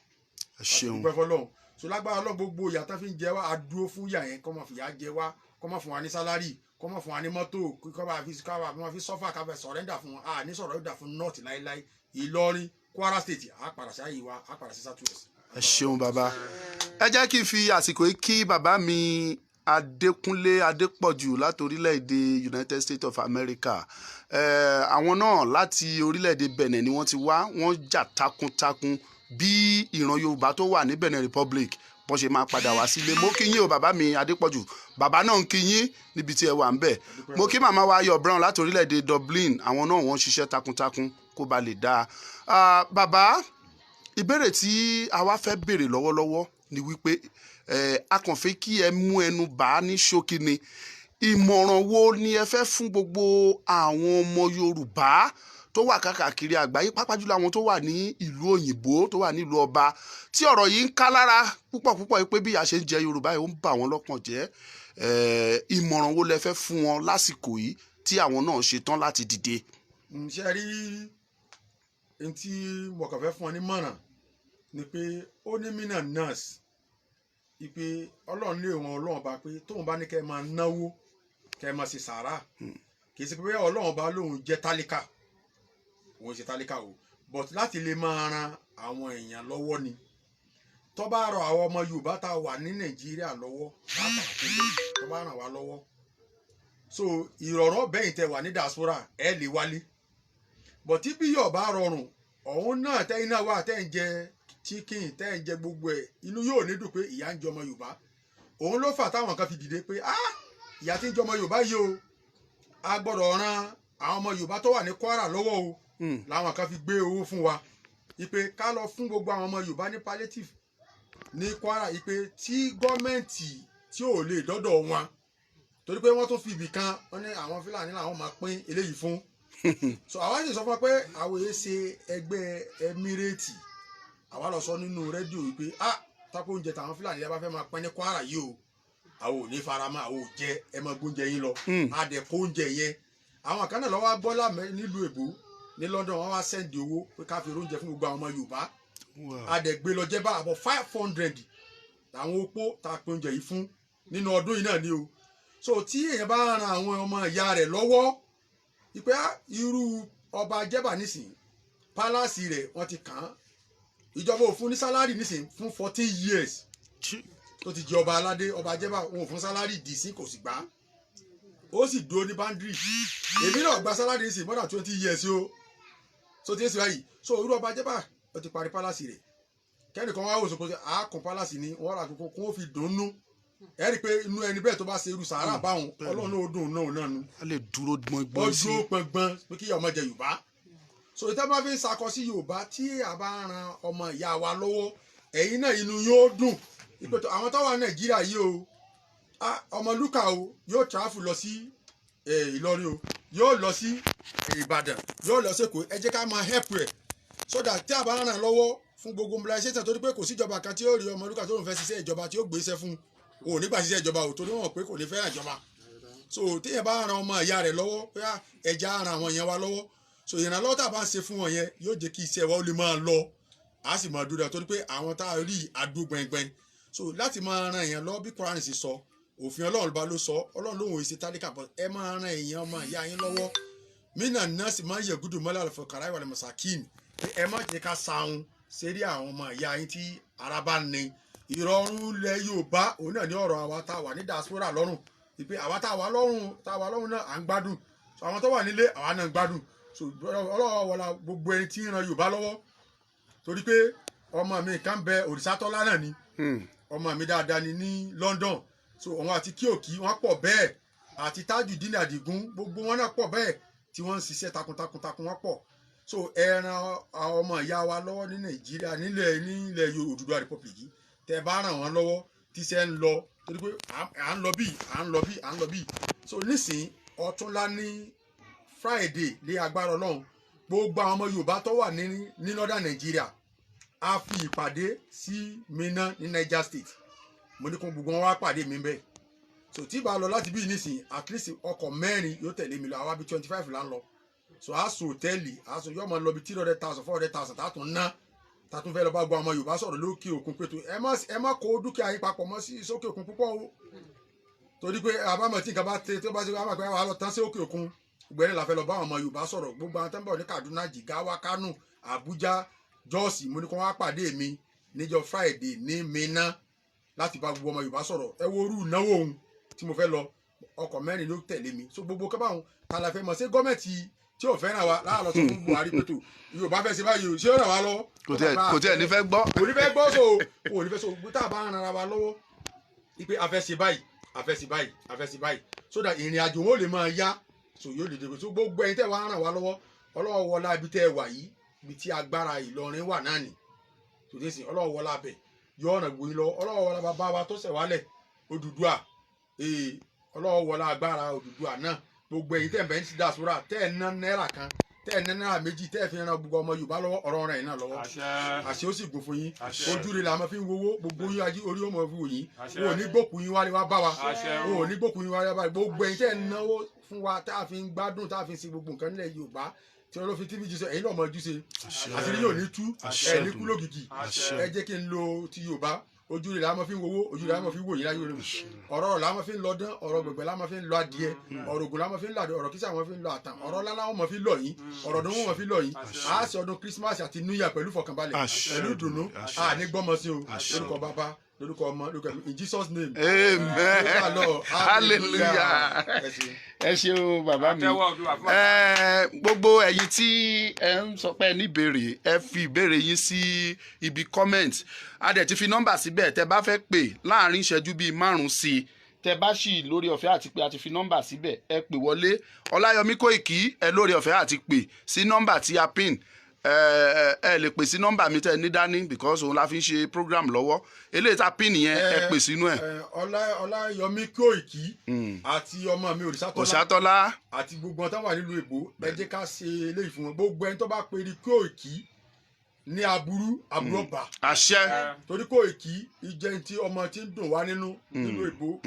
Ẹ ṣeun. Dúpẹ́ fọlọ́run. So lágbára Ọlọ́run, gbogbo ìyà tán fi ń jẹ wá, a dúró fún ìyà yẹn. Kọ́ máa fìyà jẹ wá, kọ́ máa fún wa ní salary, kọ́ máa fún wa ní mọ́tò, kọ́ máa fi ká máa fi suffer, ká fẹ́ surrender fún wọn. A ní surrender fún North láéláé. Ìlọrin, Kwara State, a padà sí àyè wa, a padà sí South West. Ẹ ṣeun, bàbá. Ẹ jẹ́ kí n fi àsìkò yìí kí bàbá mi Adékúnlé Adépọ̀jù láti orílẹ̀-èdè United States of America. Àwọn náà láti orílẹ̀-èdè Benin ni wọ́n ti wá. Wọ́n jà takuntakun bí ìran Yorùbá tó wà ní Benin Republic bọ́n ṣe máa padà wá sílé. Mo kí yín o, bàbá mi Adépọ̀jù. Bàbá náà ń kí yín níbi tí ẹ wà ń bẹ̀. Mo kí màmá wa Ayọ̀ Brown láti orílẹ̀-èdè Dublin. Àwọn náà wọ́n ṣiṣẹ́ takuntakun kó ba lè dáa. Ah, bàbá, ìbéèrè tí a wá fẹ́ béèrè lọ́wọ́lọ́wọ́ ni wípé a kàn fẹ́ kí ẹ mú ẹnu bà á ní ṣókí ni. Ìmọ̀ràn wo ni ẹ fẹ́ fún gbogbo àwọn ọmọ Yorùbá tó wà káàkiri àgbáyé, pàápàá jùlọ àwọn tó wà ní ìlú òyìnbó, tó wà ní ìlú ọba, tí ọ̀rọ̀ yìí ń ká lára púpọ̀ púpọ̀ yìí pé bí ìyà ṣe ń jẹ Yorùbá yìí, ó ń bà wọ́n lọ́kàn jẹ́? Ìmọ̀ràn wo lẹ fẹ́ fún wọn lásìkò yìí tí àwọn náà ṣe tán láti dìde? Ṣe rí n tí mo kàn fẹ́ fún ọ ní mọ̀ràn ni pé ó ní mínà nurse ìpè Ọlọ́run lé wọn, Ọlọ́run bá pé tóun bá ní kẹ́ ẹ máa náwó, kẹ́ ẹ máa ṣe sàárà. Kì í ṣe pé Ọlọ́run bá lóun jẹ́ tálíkà, òun ṣe tálíkà o, but láti lè máa ran àwọn èèyàn lọ́wọ́ ni. Tó bá rọ àwọn ọmọ Yorùbá tá a wà ní Nàìjíríà lọ́wọ́ pàápàá tó lè tó bá ràn wá lọ́wọ́, so ìrọ̀rùn bẹ́yìn tẹ wà ní diaspora, ẹ lè wálé. But tí bí yóò bá rọrùn ọ̀hún náà, tẹ́yìn náà wà, tẹ́ ń jẹ chicken, tẹ́ ń jẹ gbogbo ẹ̀, inú yóò ní dùn pé ìyà ń jẹ ọmọ Yorùbá. Òun ló fà táwọn kan fi dìde pé, ah, ìyà tí ń jẹ ọmọ Yorùbá yìí o, a gbọ́dọ̀ ran àwọn ọmọ Yorùbá tó wà ní Kwara lọ́wọ́ o. Làwọn kan fi gbé owó fún wa ìpè ká lọ fún gbogbo àwọn ọmọ Yorùbá ní palliative ní Kwara, ìpè tí gọ́ọ̀mẹ̀ntì tí ò lè dọ́dọ̀ wọn, torí pé wọ́n tún fi ibì kan wọ́n ní àwọn Fúlàní làwọn máa pín eléyìí fún. So àwa sì sọ fún wa pé àwọn èyí ṣe ẹgbẹ́ Emirate. Àwa lọ sọ nínú rédíò wípé, ah, tako oúnjẹ tàwọn Fúlàní yẹn bá fẹ́ máa pín ní Kwara yìí o, àwọn ò ní faramọ́, àwọn ò jẹ, ẹ máa gbóúnjẹ yín lọ. A dẹ̀ kó oúnjẹ yẹn. Àwọn kan náà lọ́wọ́ gbọ́lá nílùú èbó ní London, wọ́n wá send owó pé ká fi oúnjẹ fún gbogbo àwọn ọmọ Yorùbá. A dẹ̀ gbé lọ jẹ́ bá àbọ̀ 500 àwọn opó tá a pín oúnjẹ yìí fún nínú ọdún yìí náà ni o. So tí èèyàn bá ran àwọn ọmọ ìyá rẹ̀ lọ́wọ́ ìpè á, irú ọba Jẹ́bà nísìn, palace rẹ̀ wọ́n ti kàn án, ìjọba ò fún ní salary nísìn fún 14 years tó ti jẹ ọba aládé. Ọba Jẹ́bà, wọn ò fún salary dì sí, kò sì gbà á, ó sì dúró ní boundary. Èmi náà gba salary nísìn more than 20 years o. So ti ń sè báyìí. So irú ọba Jẹ́bà, ó ti parí palace rẹ̀. Kẹ́nìkan wá wò sọ pé àákùn palace ni wọ́n rà kókó kó fi dùn ún. Ẹ rí i pé inú ẹni bẹ́ẹ̀ tó bá ṣe irú sàárà báwọn, Ọlọ́run náà ó dùn náà náà nu. A lè dúró ó gbọ́ngbọ́n sí. Dúró gbọngbọn pé kí ọmọ jẹ Yorùbá. So ìtẹ́ bá fi ń sakọ sí Yorùbá, tí a bá ran ọmọ ìyá wa lọ́wọ́, ẹ̀yin náà inú yóò dùn ìpètò àwọn tó wà Nàìjíríà yìí o. Ah, Ọmọlúkà o, yóò travel lọ sí Ìlọrin o, yóò lọ sí Ìbàdàn, yóò lọ sí Èkó. Ẹ jẹ́ ká máa help rẹ̀ so that tí a bá ràn lọ́wọ́ fún gbogbo mobilization, torí pé kò síjọba kan tí ó rí Ọmọlúkà tó ń fẹ́ ṣiṣẹ́ ìjọba tí ó gbé iṣẹ́ fún un. Ò nígbà ṣiṣẹ́ ìjọba ò, torí wọn pé kò ní fẹ́ràn ìjọba. So téèyàn bá ran ọmọ ìyá rẹ̀ lọ́wọ́ pé ẹja ran àwọn yẹn wa lọ́wọ́, so ìrànlọ́wọ́ tá a bá ń ṣe fún wọn yẹn yóò jẹ́ kí iṣẹ́ wa ó lè máa lọ, a sì máa dúró, torí pé àwọn tá a rí adó gbẹngbẹng. So láti máa ran èèyàn lọ, bí Quran sì sọ, òfin Ọlọ́run bá ló sọ, Ọlọ́run lóhùn èsì tálíkà bọ́, ẹ máa ran èèyàn ọmọ ìyá yín lọ́wọ́. Mina nọ́ọ̀sì máa ń yẹ gúdù mọ́lá àlùfọ̀kàrà ìwà masakin, ẹ má jẹ́ ká sahun sérí àwọn ọmọ ìyá yín tí ara bá ní. Ìrọ̀rùn ilẹ̀ Yorùbá òun náà ní ọ̀rọ̀ àwa tá a wà ní diaspora lọ́rùn, ìpè àwa tá a wà lọ́rùn, tá a wà lọ́rùn náà à ń gbádùn. So àwọn tó wà nílé, àwa náà ń gbádùn. So Ọlọ́wọ́ wọlá gbogbo ẹni tí ń ran Yorùbá lọ́wọ́, torí pé ọmọ mi kan bẹ, Òrìṣàtọ́lá náà ni, ọmọ mi dáadáa ni ní London. So òun àti Kíòkí wọ́n pọ̀ bẹ́ẹ̀, àti Tajudeen Adigun, gbogbo wọn náà pọ̀ bẹ́ẹ̀ tí wọ́n ń ṣiṣẹ́ takuntakun takun, wọ́n pọ̀. So ẹ ran àwọn ọmọ ìyá wa lọ́wọ́ ní Nàìjíríà, nílẹ̀ Odùduwà Republic. Tẹ́ bá ràn wọ́n lọ́wọ́ tíṣẹ́ ń lọ, torí pé à ń lọ bí, à ń lọ bí, à ń lọ bí. So nísìnyí, ọ̀túnla ní Friday, lé agbára Ọlọ́run, gbogbo àwọn ọmọ Yorùbá tó wà ní northern Nigeria, a fi ìpàdé sí Minna ní Niger State. Mo ní kó gbogbo wọn wá pàdé mi bẹ́ẹ̀. So tí bá lọ láti bí nísìnyí, at least ọkọ̀ mẹ́rin yóò tẹ̀lé mi lọ. Àwa bí 25 là ń lọ. So a sùn hòtẹ́ẹ̀lì, a sùn, yóò máa lọ bí 300,000, 400,000 tá a tún ná, tá a tún fẹ́ lọ bá gbọ́ àwọn Yorùbá sọ̀rọ̀ lókè òkun pé tó ẹ má kó dúkìá yín papọ̀ mọ́ sí sókè òkun púpọ̀ o, torí pé àbámọ̀ tí nǹkan bá tẹ tó bá ṣe àmọ̀ pé wàá lọ tán sí òkè òkun. Gbẹ̀rẹ̀ la fẹ́ lọ bá àwọn ọmọ Yorùbá sọ̀rọ̀, gbogbo àwọn tó ń bọ̀ ní Kaduna, Jigawa, Kano, Abuja, Jos. Mo ní kó wá pàdé mi níjọ́ Friday ní Minna láti bá gbogbo ọmọ Yorùbá sọ̀rọ̀. Ẹ wo orú ìnáwó ohun tí mo fẹ́ lọ, ọkọ̀ mẹ́rin ló tẹ̀lé mi. So gbogbo kọ́ báwọn ta la fẹ́ mọ̀ ṣé gọ́ọ̀mẹ̀ntì tí ò fẹ́ràn wa láàlọ́ sọ fún Buhari pé tó Yorùbá fẹ́ ṣe báyìí o, ṣé ó ràn wá lọ́wọ́? Kò tiẹ̀ ní fẹ́ gbọ́. Kò ní fẹ́ gbọ́. So kò ní fẹ́, so tá a bá ń ran ara wa lọ́wọ́ ipe a fẹ́ ṣe báyìí, a fẹ́ ṣe báyìí, a fẹ́ ṣe báyìí, so that ìrìn àjò wọn ò lè máa yá, so yóò lè dèrò. So gbogbo ẹ̀yin tẹ́ wàá ràn wá lọ́wọ́, Ọlọ́wọ́ wọlá ibi tẹ́ ẹ wà yìí, ibi tí agbára Ìlọrin wà náà nì tòde sìn, Ọlọ́wọ́ wọlá abẹ yọ ọ̀nà gbòyìn lọ. Ọlọ́wọ́ wọlá bàbá wa tó ṣẹ̀ wálẹ̀ Odùduwà, ee, Ọlọ́wọ́ wọlá agbára Odùduwà náà. Gbogbo ẹ̀yin tẹ́ ẹ̀ bẹ́ ń diaspora, tẹ́ ẹ̀ ná náírà kan, tẹ́ ẹ̀ ná náírà méjì, tẹ́ ẹ̀ fi ran gbogbo ọmọ Yorùbá lọ́wọ́, ọ̀rọ̀ rẹ̀ náà lọ́wọ́. Àṣẹ. Àṣẹ ó sì gùn fún yín. Àṣẹ. Ojú rẹ̀ la máa fi ń wowó. Gbogbo yín ají orí ọmọ fi wò yín. Àṣẹ. Wọn ò ní gbókùn yín wálé wá bá wa. Àṣẹ. Wọn ò ní gbókùn yín wálé wá bá wa. Gbogbo ẹ̀yin tẹ́ ẹ̀ náwó fún wa, tá a fi ń gbádùn, tá a fi ń ṣe gbogbo nǹkan nílẹ̀ Yorùbá tí wọ́n lọ fi tv jíṣẹ́, ẹ̀yin náà mọ̀ ojúṣe, àṣírí yóò ní tú. Àṣẹ. Ẹ̀ ní kú lógìgì. Àṣẹ. Ẹ jẹ́ kí n lo ti Yorùbá: ojú rẹ̀ la máa fi ń wowó, ojú rẹ̀ la máa fi ń wò yín láyé rẹ̀. Ọ̀rọ̀ la máa fi ń lọ dán, ọ̀rọ̀ gbẹ̀gbẹ̀ la máa fi ń lọ adìẹ, ọ̀rọ̀ ògùn la máa fi ń lọ àdó, ọ̀rọ̀ kísà la máa fi ń lọ àtàn, ọ̀rọ̀ ńlá wọn máa fi ń lọ yín, ọ̀rọ̀ ọdún wọn máa fi ń lọ yín. A ṣe ọdún Christmas àti New Year pẹ̀lú ìfọ̀kànbalẹ̀, Àṣẹ. pẹ̀lú ìdùnnú. Àṣẹ. A ní gbọ́mọ sí o. Àṣẹ. Lórúkọ Bàbá, lórúkọ Ọmọ, lórúkọ Ẹ̀mí, in Jesus' name. Amen, hallelujah. Ẹ ṣé. Ẹ ṣeun, bàbá mi. Àtẹ́wọ́ Odùduwà fún bàbá. Ẹ, gbogbo ẹ̀yin tí ẹ ń sọ pé ẹ ní ìbéèrè, ẹ fi ìbéèrè yín sí ibi comment. A dẹ̀ ti fi nọ́mbà síbẹ̀ tẹ bá fẹ́ pè láàrin ìṣẹ́jú bíi 5 sí i. Tẹ bá sì lórí ọ̀fẹ́ àti pé a ti fi nọ́mbà síbẹ̀, ẹ pè wọlé. Ọláyọmí Kóìkí, ẹ lórí ọ̀fẹ́ àti pè sí nọ́mbà tí a pin. Ẹ lè pè sí nọ́mbà mi tẹ ní dání, because òun la fi ń ṣe program lọ́wọ́. Eléyìí tá a pin yẹn, ẹ pè sínú ẹ. Ẹ, Ọláyọmí Kóìkí àti ọmọ mi Òrìṣàtọ́lá Òṣàtọ́lá. àti gbogbo wọn tó wà nílùú èbó, ẹ jẹ́ ká ṣe eléyìí fún wọn. Gbogbo ẹni tó bá pe rí Kóìkí ní aburú, aburú ọba. Àṣẹ. Torí Kóìkí ìjẹun tí ọmọ tí ń dùn wá nínú nílùú èbó,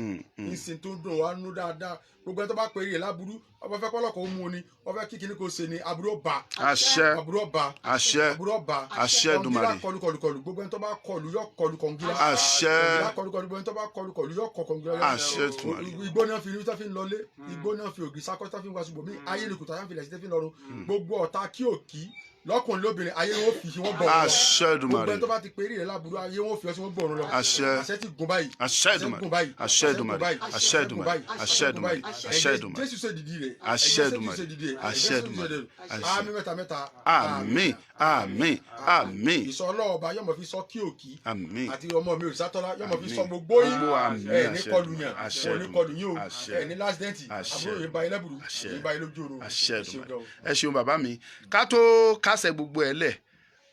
ìsìn tó ń dùn wá nínú dáadáa. Gbogbo ẹni tó bá pe rí rẹ̀ láburú, ọba fẹ́ kọ́lọ́kọ̀ ó mú un ni, ọba fẹ́ kíkiní kò ṣe ni, aburú ọba. Àṣẹ. Aburú ọba. Àṣẹ. Aburú ọba. Àṣẹ. Kọ̀ǹgílá Èdùmàrè. kọlu kọlu kọlu, gbogbo ẹni tó bá kọlu yọ kọlu kọ̀ǹgílá. Àṣẹ. Kọ̀ǹgílá kọlu kọlu, gbogbo ẹni tó bá kọlu kọlu yọ kọ kọ̀ǹgílá. Àṣẹ Èdùmàrè. Igbó náà fi tó fi ń lọlé, igbó náà fi ògì sákọ́ tó fi ń wá ṣùgbọ́n mi ayé ni kùtà fi lẹ̀ sí tó fi ń lọrun. Gbogbo ọ̀tá kí òkì lọ́kùnrin lóbìnrin, ayé wọn fi wọn bọ̀ wọn lọ. Àṣẹ Gbogbo Èdùmàrè. ẹni tó bá ti pè é rí rẹ láburú, ayé wọn fi ọ sí wọn bọ̀ ọ̀run lọ. Àṣẹ. Àṣẹ ti gùn báyìí. Àṣẹ Èdùmàrè. Gùn báyìí. Àṣẹ Èdùmàrè. Gùn báyìí. Àṣẹ Èdùmàrè. Àṣẹ Èdùmàrè. Àṣẹ Èdùmàrè. Jésù ṣe dìdí rẹ. Àṣẹ Èdùmàrè. Àṣẹ Èdùmàrè. Àṣẹ. Àmín mẹ́ta mẹ́ta. Àmín, àmín, àmín. Ìsọ ọlọ́ọ̀ba yọmọ fi sọ kí òkì Àmín. àti ọmọ mi Òrìṣàtọ́lá yọmọ fi sọ Àmín. gbogbo yín. Gbogbo àmín. Ẹ ní Àṣẹ. kọlu yàn. Àṣẹ. Wọn ò ní kọlu yín o. Àṣẹ. Ẹ ní lásìdẹ́ǹtì. Àṣẹ. Àbúrò yìí ba ilé burú Àṣẹ. yìí ba ilé ojú oorun. Àṣẹ Ẹ ṣeun Èdùmàrè. gan o. Ẹ ṣeun, bàbá mi. Ká tó kásẹ̀ gbogbo ẹ̀ lẹ̀,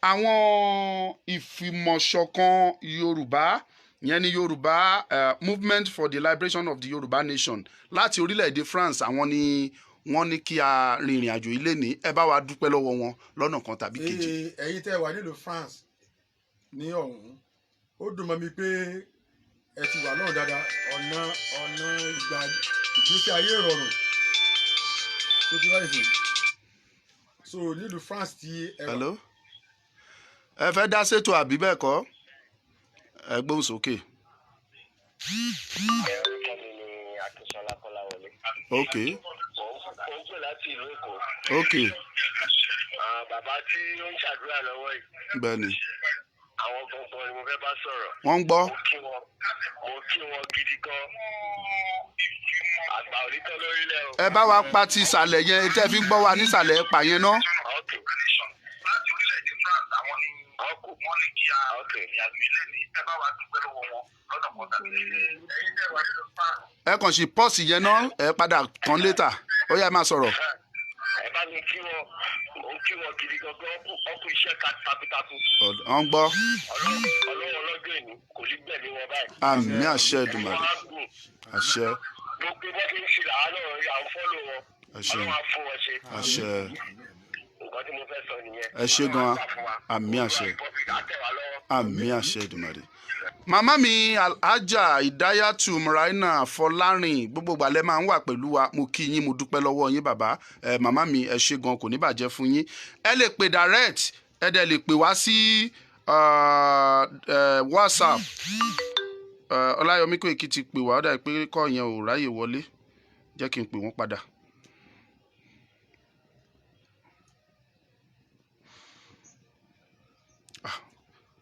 àwọn ìfìmọ̀ṣọ̀kan Yorùbá yẹn ní Yorùbá Movement for the Liberation of the Yorùbá Nation láti orílẹ̀-èdè France, àwọn ni wọ́n ní kí a rìnrìn àjò ilé ní. Ẹ bá wa dúpẹ́ lọ́wọ́ wọn lọ́nà kan tàbí kejì. Ee, ẹ̀yin tẹ́ wà nílùú France ní ọ̀hún, ó dùn mọ́ mi pé ẹ ti wà lọ́hùn dáadáa. Ọ̀nà ìgbà ìgbésí ayé ìrọ̀rùn tó ti wáyé fún so nílùú France tí ẹ wà. Hello, ẹ fẹ́ dá sétò àbí bẹ́ẹ̀ kọ́? Ẹ gbóhùn sókè. Orúkọ mi ni Akínsọ́lá Kọ́láwọlé. Mo ń pè láti ìlú Èkó. Bàbá tí ó ń ṣàdúrà lọ́wọ́ yìí, Bẹ́ẹ̀ ni. àwọn gangan ni mo fẹ́ bá sọ̀rọ̀. Wọ́n ń gbọ́. Mo kí wọn gidi gan. Àgbà onítọ́ lórílẹ̀ o. Ẹ bá wa pa ti ìsàlẹ̀ yẹn tẹ́ fi ń gbọ́ wa nísàlẹ̀, ẹ pa yẹn ná. Ok. Ọkù. Ok. Ẹ kàn sí pọ́ọ̀sì yẹn ná, ẹ padà tán létà. Ó yá, ẹ máa sọ̀rọ̀. Ẹ bá mi kí wọn, mo ń kí wọn gidi gan pé ọkù iṣẹ́ takuntakun. Wọ́n ń gbọ́. Ọlọ́wọ́ ọlọ́jọ́ ìní kò ní gbẹ̀mí wọn báyìí. Àmín, àṣẹ Èdùmàrè. Wọ́n á gùn. Àṣẹ. Gbogbo bó ṣe ń ṣe làárọ̀ à ń follow wọn. Àṣẹ. Ọlọ́run á fún wọn ṣe. Àṣẹ. Nǹkan tí mo fẹ́ sọ nìyẹn. Ẹ ṣé gan. Ọlọ́run á gbà fún wa. Àmín, àṣẹ. Republic á tẹ̀ wá lọ́wọ́. Àmín, àṣẹ Èdùmàrè. Màmá mi Alhaja Ìdáyàtú Muraina Fọlárìn, gbogbo ìgbà lẹ máa ń wà pẹ̀lú wa. Mo kí yín, mo dúpẹ́ lọ́wọ́ yín, bàbá. Ẹ màmá mi, ẹ ṣé gan, kò ní bàjẹ́ fún yín. Ẹ lè pè direct, ẹ dẹ̀ lè pè wá sí WhatsApp. Ọláyọmí Kóìkí ti pè wá, ó dàbí pé kọ́ yẹn ò ráyè wọlé. Jẹ́ kí n pè wọ́n padà.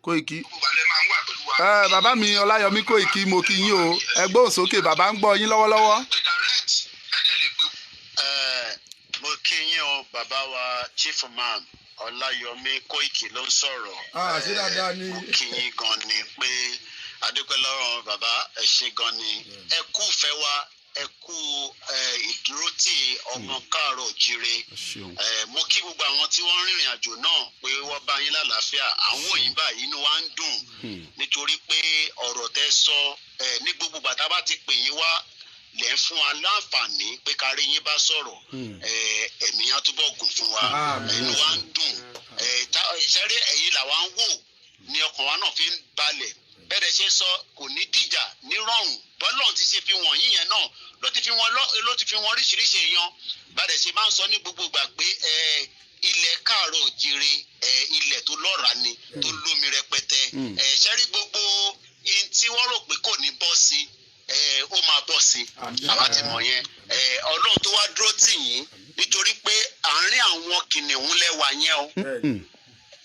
Kóìkí, bàbá mi Ọláyọmí Kóìkí, mo kí yín o. Ẹ gbóhùn sókè, bàbá ń gbọ́ yín lọ́wọ́lọ́wọ́. Mo kí yín o, bàbá wa Chief Imam Ọláyọmí Kóìkì ló ń sọ̀rọ̀. Ah, ṣé dáadáa ni? Mo kí yín gan ni pé adúpẹ́ lọ́rọ̀ bàbá, ẹ ṣé gan ni, ẹ kú fẹ́ wa, ẹ kú ìdúrótì ọmọ káàárọ̀ òjíire. Ẹ ṣeun. Mo kí gbogbo àwọn tí wọ́n rìnrìn àjò náà pé wọ́n bá yín lálàáfíà. Àwọn òyìnbá inú wa ń dùn nítorí pé ọ̀rọ̀ tẹ́ sọ ní gbogbo bàtà bá ti pè yín wá lẹ́ ń fún wa láǹfààní pé ká rí yín bá sọ̀rọ̀. Ẹ̀mí á túbọ̀ gùn fún wa. Àmín. Inú wa ń dùn. Ṣẹ́rí ẹ̀yin làwa ń wò ní ọkàn wa náà fi ń balẹ̀. Bẹ́ẹ̀ ṣe sọ, kò ní dìjà nírọ̀rùn. Bọ́lọ́run ti ṣe fi wọ̀nyí yẹn náà ló ti fi wọn ló ti fi wọn oríṣiríṣi èèyàn bàdẹ̀ ṣe máa ń sọ ní gbogbo ìgbà pé ilẹ̀ káàárọ̀ òjìrè, ilẹ̀ tó lọ́ràá ni, tó lómi rẹpẹtẹ. Ṣẹ́rí gbogbo ihun tí wọ́n rò pé kò ní bọ́ sí, ó máa bọ́ sí. Àwa ti mọ̀ yẹn. Ọlọ́run tó wá dúró tì yín, nítorí pé àárín àwọn kìnìún lẹ́wà yẹn o,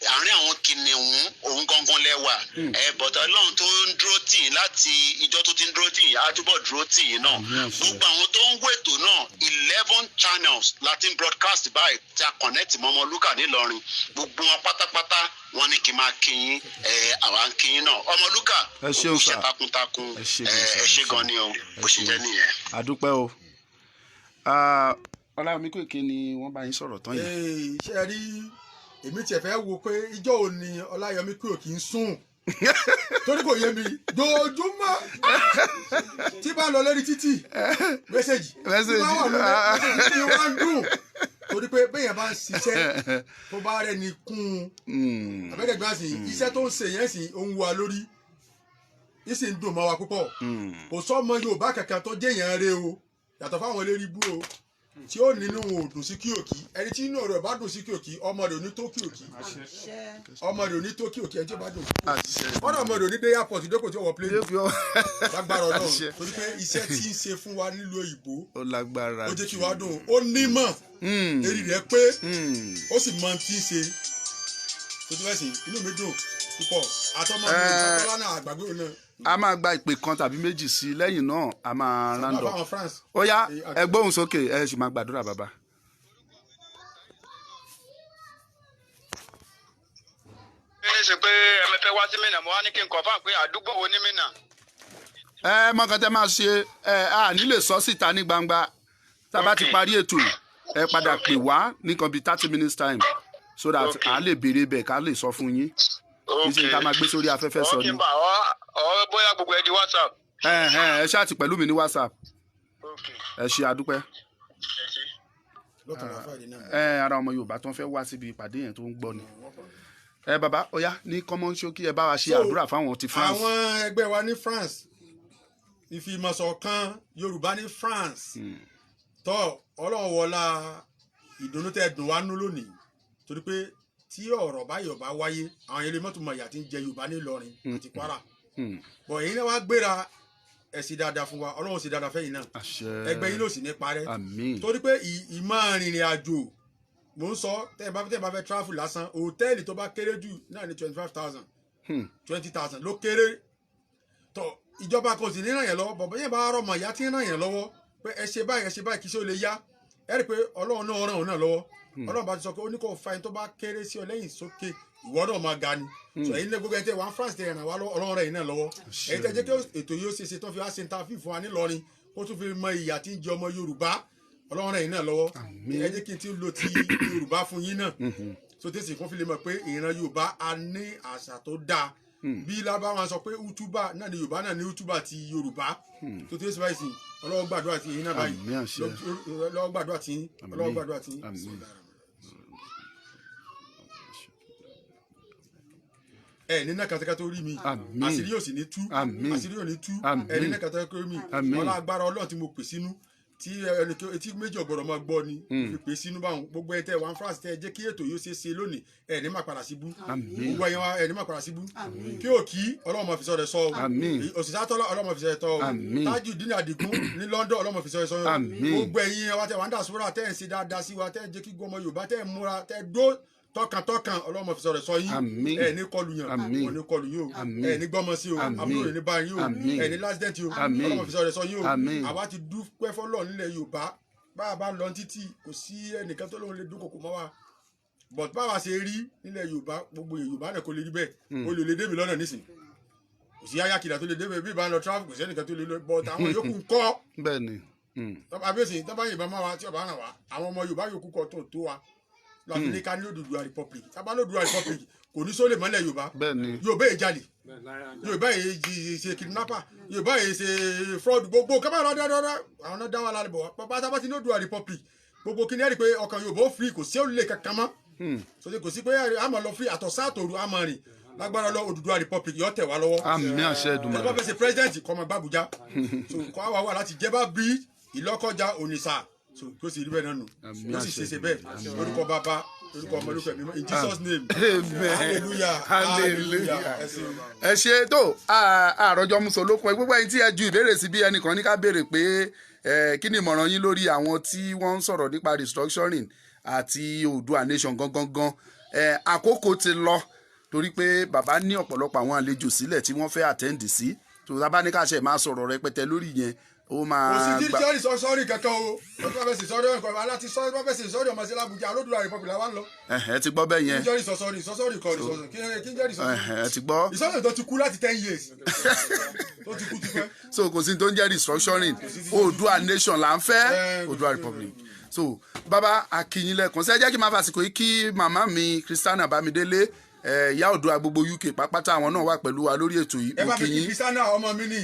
àárín àwọn kìnìún òun gangan lẹ́wà ẹ. Bọ̀dọ̀ ọlọ́run tó ń dúró tì yín láti ìjọ tó ti ń dúró tì yín, á túbọ̀ dúró tì yín náà. Gbogbo àwọn tó ń wètò náà, 11 channels láti ń broadcast báyìí tí a connect mọ́ Ọmọlúkà nílọrin. Gbogbo wọn pátápátá wọn ní kí n máa kí yín. Ẹ àwa ń kí yín náà, Ọmọlúkà. Ẹ ṣeun, Òkú iṣẹ́ sir. takuntakun. Ẹ ṣé ẹ gan, sir. Ẹ ṣé gan ni o, bó ṣe jẹ́ nìyẹn. Àdúpẹ́ o. Ọláyọmí Kóìkí ni wọ́n bá yín sọ̀rọ̀ tán yẹn. Ee, ṣe rí, èmi tiẹ̀ fẹ́ wo pé ìjọ́ òní Ọláyọmí Kóìkí ń sùn, torí kò yé mi. Dojúmọ́ tí bá lọ lórí títì, message. Message. Tí bá wà lórí message tí wọ́n ń dùn, torí pé bẹ́ẹ̀ yẹn bá ń ṣiṣẹ́ tó bá rẹ̀ ní kún un abẹ́gẹ́gbẹ́ sí iṣẹ́ tó ń ṣe yẹn sì ń wa lórí, ìsì ń dùn mọ́ wa púpọ̀. Kò sọ́mọ Yorùbá kankan tó jẹ́ yẹn rẹ o, yàtọ̀ fáwọn eléré ibú o, tí ó nínú òun ò dùn sí Kóìkí. Ẹni tí inú ọ̀rọ̀ bá dùn sí Kóìkí, ọmọ rẹ̀ ò ní tó Kóìkí, ọmọ rẹ̀ ò ní tó Kóìkí. Ẹni tí ó bá dùn sí ọ̀dọ̀, ọmọ rẹ̀ ò ní dé airport dókò tí ó wọ plane lágbára Ọlọ́run, torí pé iṣẹ́ tí ń ṣe fún wa nílùú òyìnbó, Ó lágbára. ó jẹ́ kí wàá dùn. Ó nímọ̀, eré rẹ̀ pé, ó sì mọ tí ń ṣe tó tó fẹ́ sìn. Inú mi dùn púpọ̀. Àtọmọ mi ìsọtọ́lá náà, àgbàgbé òun náà. A máa gba ìpè kan tàbí méjì sí i, lẹ́yìn náà a máa round up. Fáwọn France. Ó yá, ẹ gbóhùn sókè, ẹ sì máa gbàdúrà, bàbá. Ní ṣe pé ẹ̀mí fẹ́ wá sí Mínà, mo wá ní kí n confirm pé àdúgbò wo ní Mínà. Ẹ mọ kan tẹ máa ṣe, ẹ a ní lè sọ síta ní gbangba. Tá a bá ti parí ètò, ẹ padà pè wá nìkan bíi 30 minutes time, so that a lè béèrè bẹ́ẹ̀ ká lè sọ fún yín. Kì í ṣe ká máa gbé sórí afẹ́fẹ́ sọ Ọ kí ni. n bá ọ ọ bóyá gbogbo ẹ di WhatsApp. Ẹ ẹ ẹ ṣáà ti pẹ̀lú mi ní WhatsApp. Ẹ ṣe, àdúpẹ́. Lọ́tọ̀ Friday náà. Ẹ ara ọmọ Yorùbá tó ń fẹ́ wá síbi ìpàdé yẹn tó ń gbọ́ ni. Ẹ bàbá, ó yá, ní common ṣókí, ẹ bá wa ṣe So, àdúrà fáwọn ti France. Àwọn ẹgbẹ́ wa ní France, ìfìmọ̀ṣọ̀kan Yorùbá ní France, tọ́ Ọlọ́run wọlá ìdùnnú tẹ́ dùn wá nú lónìí, torí pé tí ọ̀rọ̀ báyọ̀ bá wáyé, àwọn ilé mọ́tò mọ̀ ìyà tí ń jẹ Yorùbá ní Ìlọrin àti Kwara. Bọ̀ èyí náà wá gbéra ẹ̀ sí dáadáa fún wa. Ọlọ́run sì dáadáa fẹ́yìn náà. Àṣẹ. Ẹgbẹ́ yín ló sì ní parẹ́. Àmín. Torí pé ìmọ̀ rìnrìn àjò, mò ń sọ, tẹ́ ẹ bá fẹ́ travel lásán, hòtẹ́ẹ̀lì tó bá kéré jù náà ní 25,000, 20,000 ló kéré. Tọ ìjọba kan sì ní ràn yẹn lọ́wọ́. Bọ̀bọ̀ yẹn bá rọmọ ìyá tí ń ràn yẹn lọ́wọ́ pé ẹ ṣe báyìí, ẹ ṣe báyìí, kí ṣe ó lè yá. Ẹ rí i pé Ọlọ́run náà ràn òun náà lọ́wọ́. Ọlọ́run bá ti sọ pé ó ní kó fa ẹni tó bá kéré sí ọ lẹ́yìn sókè, ìwọ náà máa ga ni. Sọ èyí ní gbogbo ẹni tẹ wà ní France tẹ ràn wá lọ́wọ́, Ọlọ́run rẹ̀ yìí náà lọ́wọ́. Ẹ̀yin tẹ jẹ́ kí ètò yìí ó ṣe ṣe tó fi wá ṣe interview fún wa nílọrin, ó tún fi mọ ìyà tí ń jẹ ọmọ Yorùbá, Ọlọ́run rẹ̀ yìí náà lọ́wọ́. Ẹ jẹ́ kí n ti lo ti Yorùbá fún yín náà, so tẹ̀sí kún fi lè mọ̀ pé ìran Yorùbá a ní àṣà tó dáa. Bí lábáwọn sọ pé utuba náà ni Yorùbá náà ní utuba ti Yorùbá tó tẹ̀sí báyìí sí. Ọlọ́run gbàdúrà ti yín náà báyìí. Àmín, àṣẹ. Ọlọ́run gbàdúrà ti yín. Ọlọ́run gbàdúrà ti yín. Àmín. Ẹ ní náà kàtàkà tó rí mi. Àmín. Àṣírí yóò sì ní tú. Àmín. Àṣírí yóò ní tú. Àmín. Ẹ ní náà kàtàkà tó rí mi. Àmín. Ọlá agbára Ọlọ́run tí mo pè sínú, tí ẹnìkan etí méjì ọ̀gbọ̀dọ̀ máa gbọ́ ni fi pè sínú báwọn. Gbogbo ẹ tẹ wà ní France, tẹ jẹ́ kí ètò yóò ṣe é ṣe lónìí, ẹ ní máa padà síbú. Àmín. Gbogbo ẹ̀yin wa, ẹ ní máa padà síbú. Kí òkì Ọlọ́run máa fi sọ rẹ̀ sọ o. Àmín. Òṣìṣẹ́ àtọ́lá, Ọlọ́run máa fi sọ rẹ̀ tọ́ o. Àmín. Tajudeen Adigun ní London, Ọlọ́run máa fi sọ rẹ̀ sọ o. Àmín. Gbogbo ẹ̀yin wa tẹ wà ń dàsúrà, tẹ́ ẹ̀ ń ṣe dáadáa sí wa, tẹ́ ẹ̀ jẹ́ kí gbọmọ Yorùbá, tẹ́ ẹ̀ múra, tẹ́ ẹ̀ dó tọkàntọkàn, Ọlọ́run máa fi sọ rẹ̀ sọ yín. Àmín. Ẹ ní kọlù yàn. Àmín. Wọn ní kọlù yín o. Àmín. Ẹ ní gbọ́mọ sí o. Àmín. Àbúrò ní bá yín o. Àmín. Ẹ ní lásìdẹ́ǹtì o. Àmín. Ọlọ́run máa fi sọ rẹ̀ sọ yín o. Àmín. Àwa ti dúpẹ́ fọlọ́ nílẹ̀ Yorùbá. Bá a bá lọ títì, kò sí ẹnìkan tó lóun lè dúnkokò mọ́ wa, but báwa ṣe rí nílẹ̀ Yorùbá, gbogbo Yorùbá náà kò lè rí bẹ́ẹ̀. O lè lè débi lọ́nà nísìn, kò sí ayákìlá tó lè débi bí ìbá ń lọ travel, kò sí ẹnìkan tó lè lọ, but àwọn yòókù ń kọ́. Bẹ́ẹ̀ ni. Àbíyèsí tọ́ba yìnbọn máa wa, tí ọba ràn wá, àwọn ọmọ Yorùbá yòókù kọ́ tó tó wa láti ní ká ní Odùduwà Republic. Tábà ní Odùduwà Republic, kò ní sólè mọ́lẹ̀ Yorùbá. Bẹ́ẹ̀ ni. Yorùbá yìí jalè, Yorùbá yìí ṣe kidnapper, Yorùbá yìí ṣe fraud, gbogbo kọ́mọ́ rárá, àwọn náà dá wa lálẹ́ bọ̀ wá. Bàbá tábà ti ní Odùduwà Republic, gbogbo kí ni ẹ rí i pé ọkàn Yorùbá ó free, kò sí òrùlé kankan mọ́, sọdí kò sí pé a máa lọ free, àtọ̀sá àtòru a máa rìn lágbára lọ. Odùduwà Republic yóò tẹ̀ wá lọ́wọ́. Àmín, àṣẹ Tẹ́lẹ̀ bá Èdùmàrè. fẹ́ ṣe president, kó máa gbàbújá, so kọ́ àwa wà láti Jẹ̀bà Bridge, Ìlọ́kọjà, Onitsha, so kó sì rí bẹ́ẹ̀ náà nù. Àmín, Ó sì àṣẹ ṣe ṣe bẹ́ẹ̀. Lórúkọ Bàbá, lórúkọ Ọmọ, lórúkọ Ẹ̀mí mímọ́. In Jesus' name. Amen. Hallelujah. Hallelujah. Ẹ ṣeun. Ẹ ṣe tó àròjọ musolókun. Ẹ gbogbo ẹni tí ẹ ju ìbéèrè sí, bí ẹnìkan ní ká béèrè pé kí ni ìmọ̀ràn yín lórí àwọn tí wọ́n ń sọ̀rọ̀ nípa restructuring àti Oòduà nation gangan gan. Àkókò ti lọ, torí pé bàbá ní ọ̀pọ̀lọpọ̀ àwọn àlejò sílẹ̀ tí wọ́n fẹ́ attend sí, tó tá bá ní ká ṣe máa sọ̀rọ̀ rẹpẹtẹ lórí yẹn, ó máa Kò sí tí gbà. sọ́ọ̀rì sọ́ọ̀rì kankan o. Ọtún bá fẹ́ sì sọ́ọ̀rì ọ̀nkọ́ aláti sọ́ọ̀rì, bá fẹ́ sì sọ́ọ̀rì ọmọ sí l'Abuja, Odùduwà Republic làwa ń lọ. Ẹ̀hẹ̀, ẹ ti gbọ́ bẹ́ẹ̀ yẹn. Kí jẹ́rìí sọ́ọ̀rì sọ́ọ̀rì kọ́ ìsọ̀sọ̀ kí jẹ́rìí sọ́ọ̀rì. Ẹ̀hẹ̀, ẹ ti gbọ́. Ìsọ̀sọ̀ tó ti kú láti 10 years, tó ti kú tipẹ́. So kò sí tó ń jẹ́ restructuring, Oòduà nation là ń fẹ́, Oòduà Republic. So bàbá, akínyìn lẹ́ẹ̀kan ṣe. Ẹ jẹ́ kí n máa fàsìkò yìí kí màmá mi Christiana Bámidélé, ìyá Oòduà gbogbo UK pápátá, àwọn náà wà pẹ̀lú wa lórí ètò yìí. Ẹ Mo bá kí mi kí yín. Kristiana ọmọ mi ní,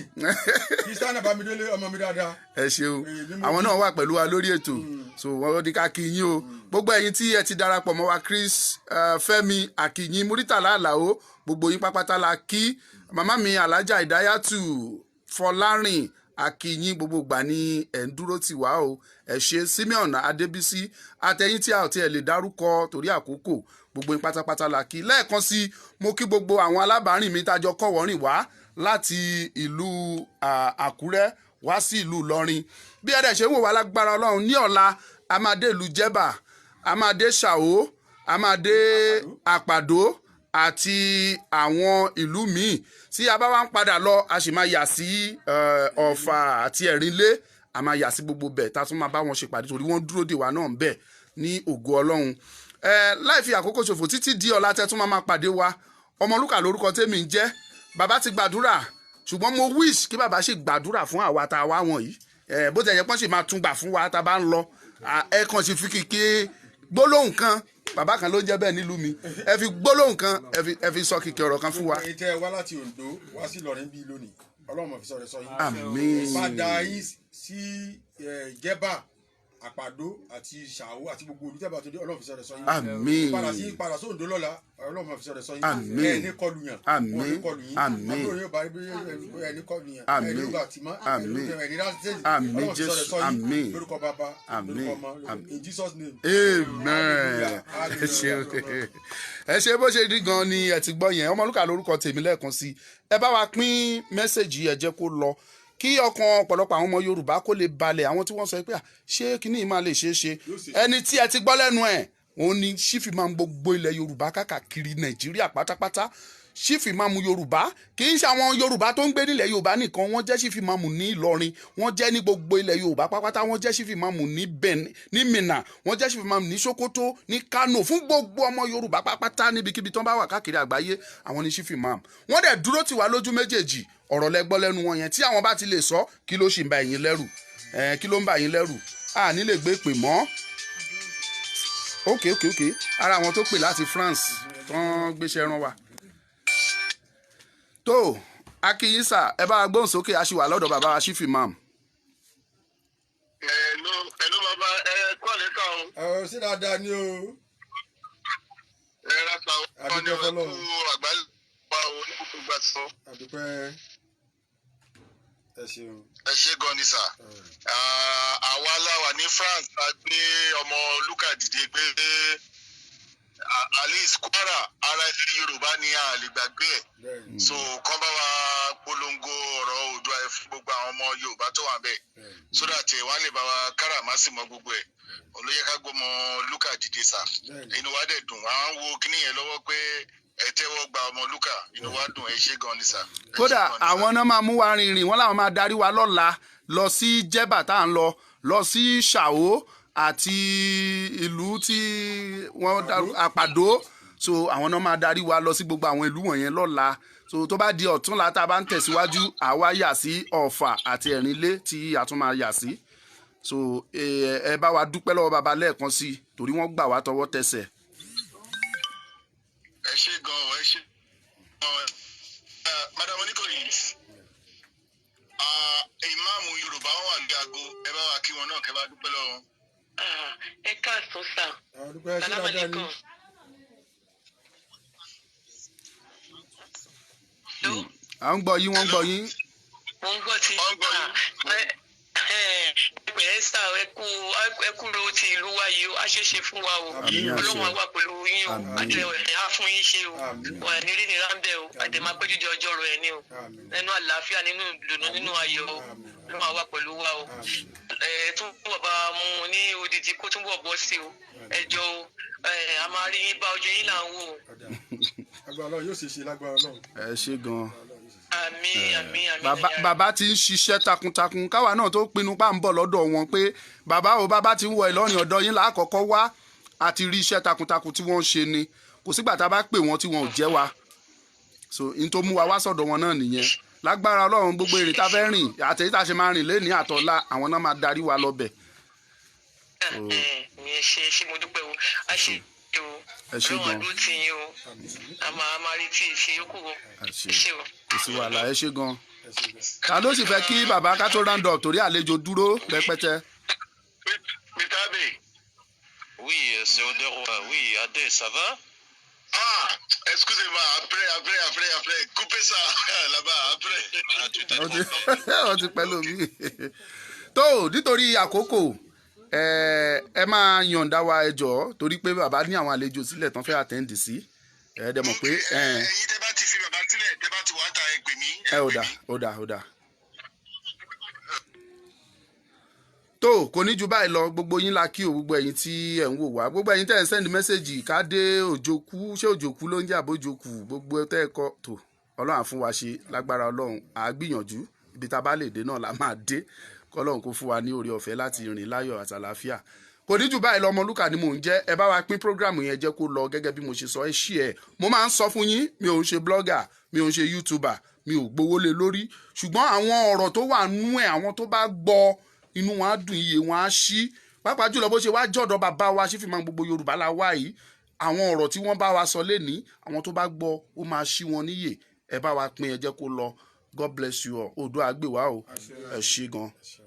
Kristiana Bámidélé, ọmọ mi dáadáa. Ẹ ṣeun. Èmi mo Àwọn náà wà pẹ̀lú wa lórí ètò, so wọ́n ní ká kí yín o. Gbogbo ẹ̀yin tí ẹ ti darapọ̀ mọ́ wa, Chris Fẹ́mi Akínyìn, Muritàlá Àlàó, gbogbo yín pápátá la kí. Màmá mi Alájà Ìdáyàtù Fọlárìn, Akínyìn. Gbogbo gbà ní ẹ̀ ń dúró tì wá o, ẹ ṣe. Simeon Adébísí, àtẹ̀yìn tí a ò tiẹ̀ lè dárúkọ torí àkókò, gbogbo yín pátápátá la kí. Lẹ́ẹ̀kan sí, mo kí gbogbo àwọn alábàárìn mi tájọ kọ̀wọ́rìn wá láti ìlú Àkúrẹ́ wá sí ìlú Ìlọrin. Bí ẹ̀rẹ̀ ṣe ń wò wá, lágbára Ọlọ́run, ní ọ̀la a máa dé ìlú Jẹ́bà, a máa dé Ṣàó, a máa dé Àpàdó àti àwọn ìlú míì. Tí a bá wá ń padà lọ, a sì máa yà sí Ọ̀fà àti Ẹ̀rínlé. A máa yà sí gbogbo bẹ̀ tá a tún máa bá wọn ṣèpàdé, torí wọ́n dúró dè wá náà ń bẹ̀ ní ògo Ọlọ́run. Láì fi àkókò ṣòfò, títí di ọ̀la tẹ́ tún máa máa pàdé wa, Ọmọlúkà lórúkọ tèmi ń jẹ́. Bàbá ti gbàdúrà, ṣùgbọ́n mo wish kí bàbá ṣe gbàdúrà fún àwa tá a wá wọ̀nyí. Bó ti ẹ̀ yẹ pọ́n sì máa tún gbà fún wa tá a bá ń lọ. Ẹ kàn sì fi kìkì gbólóhùn kan, bàbá kan ló ń jẹ́ bẹ́ẹ̀ nílùú mi, ẹ fi gbólóhùn kan, ẹ fi sọ kìkì ọ̀rọ̀ kan fún wa. Ẹ̀yin tẹ́ ẹ wá láti Oǹdó wá sí Ìlọrin bíi lónìí, Ọlọ́run mọ̀ fi sọ̀rọ̀ sọ yín. Àmín. Padà yín sí Jẹ́bà, Àpàdó àti Ṣàwó àti gbogbo olùtẹ́bà tó dé, Ọlọ́run fi sọ̀rọ̀ sọ yín. Àmín. Padà sí padà sí Oǹdó lọ́la, Ọlọ́run mọ̀ fi sọ̀rọ̀ sọ yín. Àmín. Ẹ ní kọlù yàn. Àmín. Wọn ní kọlù yín. Àmín. Àbúrò yóò bá rí bí ẹ ní kọlù yàn. Àmín. Ẹ ní gbà tìmọ́. Àmín. Ẹ ní rásìtẹ́ẹ̀lì. Àmín, Ọlọ́run fi sọ̀rọ̀ Jésù. sọ yín. Àmín. Lórúkọ Bàbá, Àmín. lórúkọ Ọmọ, Àmín. in Jesus' name. Amen. Ẹ ṣe, ẹ ṣe. Bó ṣe rí gan ni ẹ ti gbọ́ yẹn. Ọmọlúkà lórúkọ tèmi. Lẹ́ẹ̀kan sí, ẹ bá wa pín message, ẹ jẹ́ kó lọ, kí ọkàn ọ̀pọ̀lọpọ̀ àwọn ọmọ Yorùbá kó lè balẹ̀. Àwọn tí wọ́n sọ pé, "Ah, ṣé kíní yìí máa lè ṣeé ṣe?" Ẹni tí ẹ ti gbọ́ lẹ́nu ẹ̀, òun ni chief imam gbogbo ilẹ̀ Yorùbá káàkiri Nàìjíríà pátápátá, chief imam Yorùbá. Kì í ṣe àwọn Yorùbá tó ń gbé nílẹ̀ Yorùbá nìkan. Wọ́n jẹ́ chief imam ní Ìlọrin, wọ́n jẹ́ ní gbogbo ilẹ̀ Yorùbá pátápátá, wọ́n jẹ́ chief imam ní Benin, ní Minna, wọ́n jẹ́ chief imam ní Sokoto, ní Kano, fún gbogbo ọmọ Yorùbá pátápátá níbikíbi tó ń bá wà káàkiri àgbáyé. Àwọn ní chief imam. Wọ́n dẹ̀ dúró tì wá lójú méjèèjì. Ọ̀rọ̀ lẹ́gbọ́ lẹ́nu wọn yẹn. Tí àwọn bá ti lè sọ, kí ló sì ń ba ẹ̀yin lẹ́rù? Kí ló ń bà yín lẹ́rù? A ní lè gbé pè mọ́. Ok, ara àwọn tó pè láti France tán gbéṣẹ́ rán wa tó akíyísà, ẹ bá wa gbóhùn sókè. A ṣì wà lọ́dọ̀ bàbá wa chief imam. Hello, hello, bàbá, ẹ kọ́ lẹ́tà o. Ẹ ṣé dáadáa ni o. Ẹ ra sa o. Àdúpẹ́ f'Ọlọ́run. Kú àgbálẹ̀ wa. o ní gbogbo ìgbà tó. Àdúpẹ́, ẹ ṣeun. Ẹ ṣé gan ni sir. Ah, àwa láwà ní France la gbé ọmọ Lúkà dìde pé at least Kwara ara ilẹ̀ Yorùbá ni, a lè gbàgbé ẹ̀. So kán bá wa polongo ọ̀rọ̀ Oòduà ẹ̀ fún gbogbo àwọn ọmọ Yorùbá tó wà bẹ́ẹ̀, so that wọ́n á lè bá wa káràmásì mọ́ gbogbo ẹ̀. Olóyè ká gbọ́mọ Lúkà dìde sir. Inú wa dẹ̀ dùn, à ń wo kíní yẹn lọ́wọ́ pé ẹ tẹ́wọ́ gba ọmọ Lúkà. Inú wa dùn, ẹ ṣé gan ni sir. Ẹ ṣé Kódà gan ni sir. àwọn náà máa mú wa rìnrìn wọn, làwọn máa darí wa lọ́la lọ sí Jẹ́bà tá à ń lọ, lọ sí Ṣàó àti ìlú tí wọ́n darú Àpàdó. So àwọn náà máa darí wa lọ sí gbogbo àwọn ìlú wọ̀nyẹn lọ́la. So tó bá di ọ̀túnla tá a bá ń tẹ̀síwájú, àwa yà sí Ọ̀fà àti Ẹ̀rìnlé tí a tún máa yà sí. So ẹ bá wa dúpẹ́ lọ́wọ́ baba lẹ́ẹ̀kan sí i, torí wọ́n gbà wá tọwọ́ tẹsẹ̀. Ẹ ṣé gan, ẹ ṣé gan. Madam Oníkòyí, ah, ìmáàmù Yorùbá wọn wà ní aago, ẹ bá wa kí wọn náà, kẹ́ bá dúpẹ́ lọ́wọ́ wọn. Ah, ẹ káàsán sir. Àdúpẹ́, ṣé Salaam dáadáa ni? alaikum. Hello? À ń gbọ́ yín, wọ́n ń gbọ́ yín. Mo ń gbọ́ ti. Wọ́n ń gbọ́ yín. Ah, ẹ pẹ̀lẹ́ sir, ẹ kú ro ti ìlú wa yìí o, á ṣeé ṣe fún wa o. Àmín, àṣẹ. Ọlọ́run á wà pẹ̀lú yín o. Àmín. Àti ẹ̀ á fún yín ṣe o. Àmín. Wà ní rí nira ń bẹ̀ o. Àdèmà péjú di ọjọ́ rẹ̀ ni o. Àmín. Nínú àlàáfíà, nínú ìdùnnú, nínú ayọ̀ o. Àmín. Ọlọ́run á wà pẹ̀lú wa o. Àmín. Ẹ túbọ̀ bá a mú un ní odidi kó túbọ̀ bọ́ sí o. Ẹ jọ o, ẹ a máa rí yín bá, ojú yín là ń wò o. Ọ̀dà, agbára Ọlọ́run yóò ṣe ṣe, lágbára Ọlọ́run. Ẹ ṣé gan. Ọlọ́run yóò ṣe ṣe. Àmín, àmín, àmín. Bàbá, bàbá ti ń ṣiṣẹ́ takuntakun káwa náà tó pinnu pa ń bọ̀ lọ́dọ̀ wọn pé bàbá o, bàbá ti ń wọ Ìlọrin, ọ̀dọ̀ yín lákọ̀ọ́kọ́ wá. Àti rí iṣẹ́ takuntakun tí wọ́n ń ṣe ni, kò sígbà tá a bá pè wọ́n tí wọn ò jẹ́ wa. So n tó mú wa wá sọ̀dọ̀ wọn náà nìyẹn. Lágbára Ọlọ́run, gbogbo èrè tá a fẹ́ rìn àtẹ̀yí tá a ṣe máa rìn lénìí àtọ̀la, àwọn náà máa darí wa lọ́bẹ̀. Ẹ ṣe, ṣe, mo dúpẹ́ o, a ṣe o. Ẹ ṣé Ọlọ́run gan. àdúró tì yín o. A máa retí èsì yòókù o. Ẹ ṣé. Ẹ ṣé o. Kò sí wàhálà, ẹ ṣé gan. Ẹ ṣé gan. Ta ló sì fẹ́ kí bàbá ká tó round up, torí àlejò dúró rẹpẹtẹ? Mr. Abe. Oui, c'est Oderwa. Oui, Adé, ça va? Ah, excusez-moi, après, après, après, après, coupez ça là-bas, après. Ah, tu t'es Ó ti trompé. ó ti pẹ́ lómi tó nítorí àkókò. Ẹ máa yọ̀ǹda wa, ẹ jọ̀ọ́, torí pé bàbá ní àwọn àlejò sílẹ̀ tán fẹ́ attend sí. Ẹ dẹ̀ mọ̀ pé ẹ Ẹ̀yin tẹ́ bá ti fi bàbá sílẹ̀, tẹ́ bá ti wà ń ta, ẹ pè mí. Ẹ ò dà, ó dà, ó dà tó, kò ní ju báyìí lọ. Gbogbo yín la kí o, gbogbo ẹ̀yin tí ẹ̀ ń wò wá, gbogbo ẹ̀yin tẹ́ ẹ̀ ń send message ká dé òjòkú, ṣé òjòkú ló ń jẹ́ àbójòkú, gbogbo tẹ́ ẹ kọ tó, Ọlọ́run á fún wa ṣe. Lágbára Ọlọ́run, à á gbìyànjú, ibi tá a bá lè dé náà la máa dé. Kọ́lọ́run kó fún wa ní oore ọ̀fẹ́ láti rìn láyọ̀ àtàlàáfíà. Kò ní jù báyìí lọ. Ọmọlúkà ni mò ń jẹ́. Ẹ bá wa pín program yẹn, jẹ́ kó lọ gẹ́gẹ́ bí mo ṣe sọ. Ẹ ṣí ẹ. Mo máa ń sọ fún yín, mi ò ń ṣe blogger, mi ò ń ṣe youtuber, mi ò gbowó lé lórí, ṣùgbọ́n àwọn ọ̀rọ̀ tó wà nú ẹ̀, àwọn tó bá gbọ́, inú wọn á dùn, iye wọn á ṣí, pàápàá jùlọ bó ṣe wá jọ̀dọ̀ bàbá wa ṣífì máa gbogbo Yorùbá la wá yìí. Àwọn ọ̀rọ̀ tí wọ́n bá wa sọ lénìí, àwọn tó bá gbọ́, ó máa ṣí wọn níyè. Ẹ bá wa pín, ẹ jẹ́ kó lọ. God bless you all. Oòduà gbè wá o. Ẹ ṣé gan. Ẹ ṣé.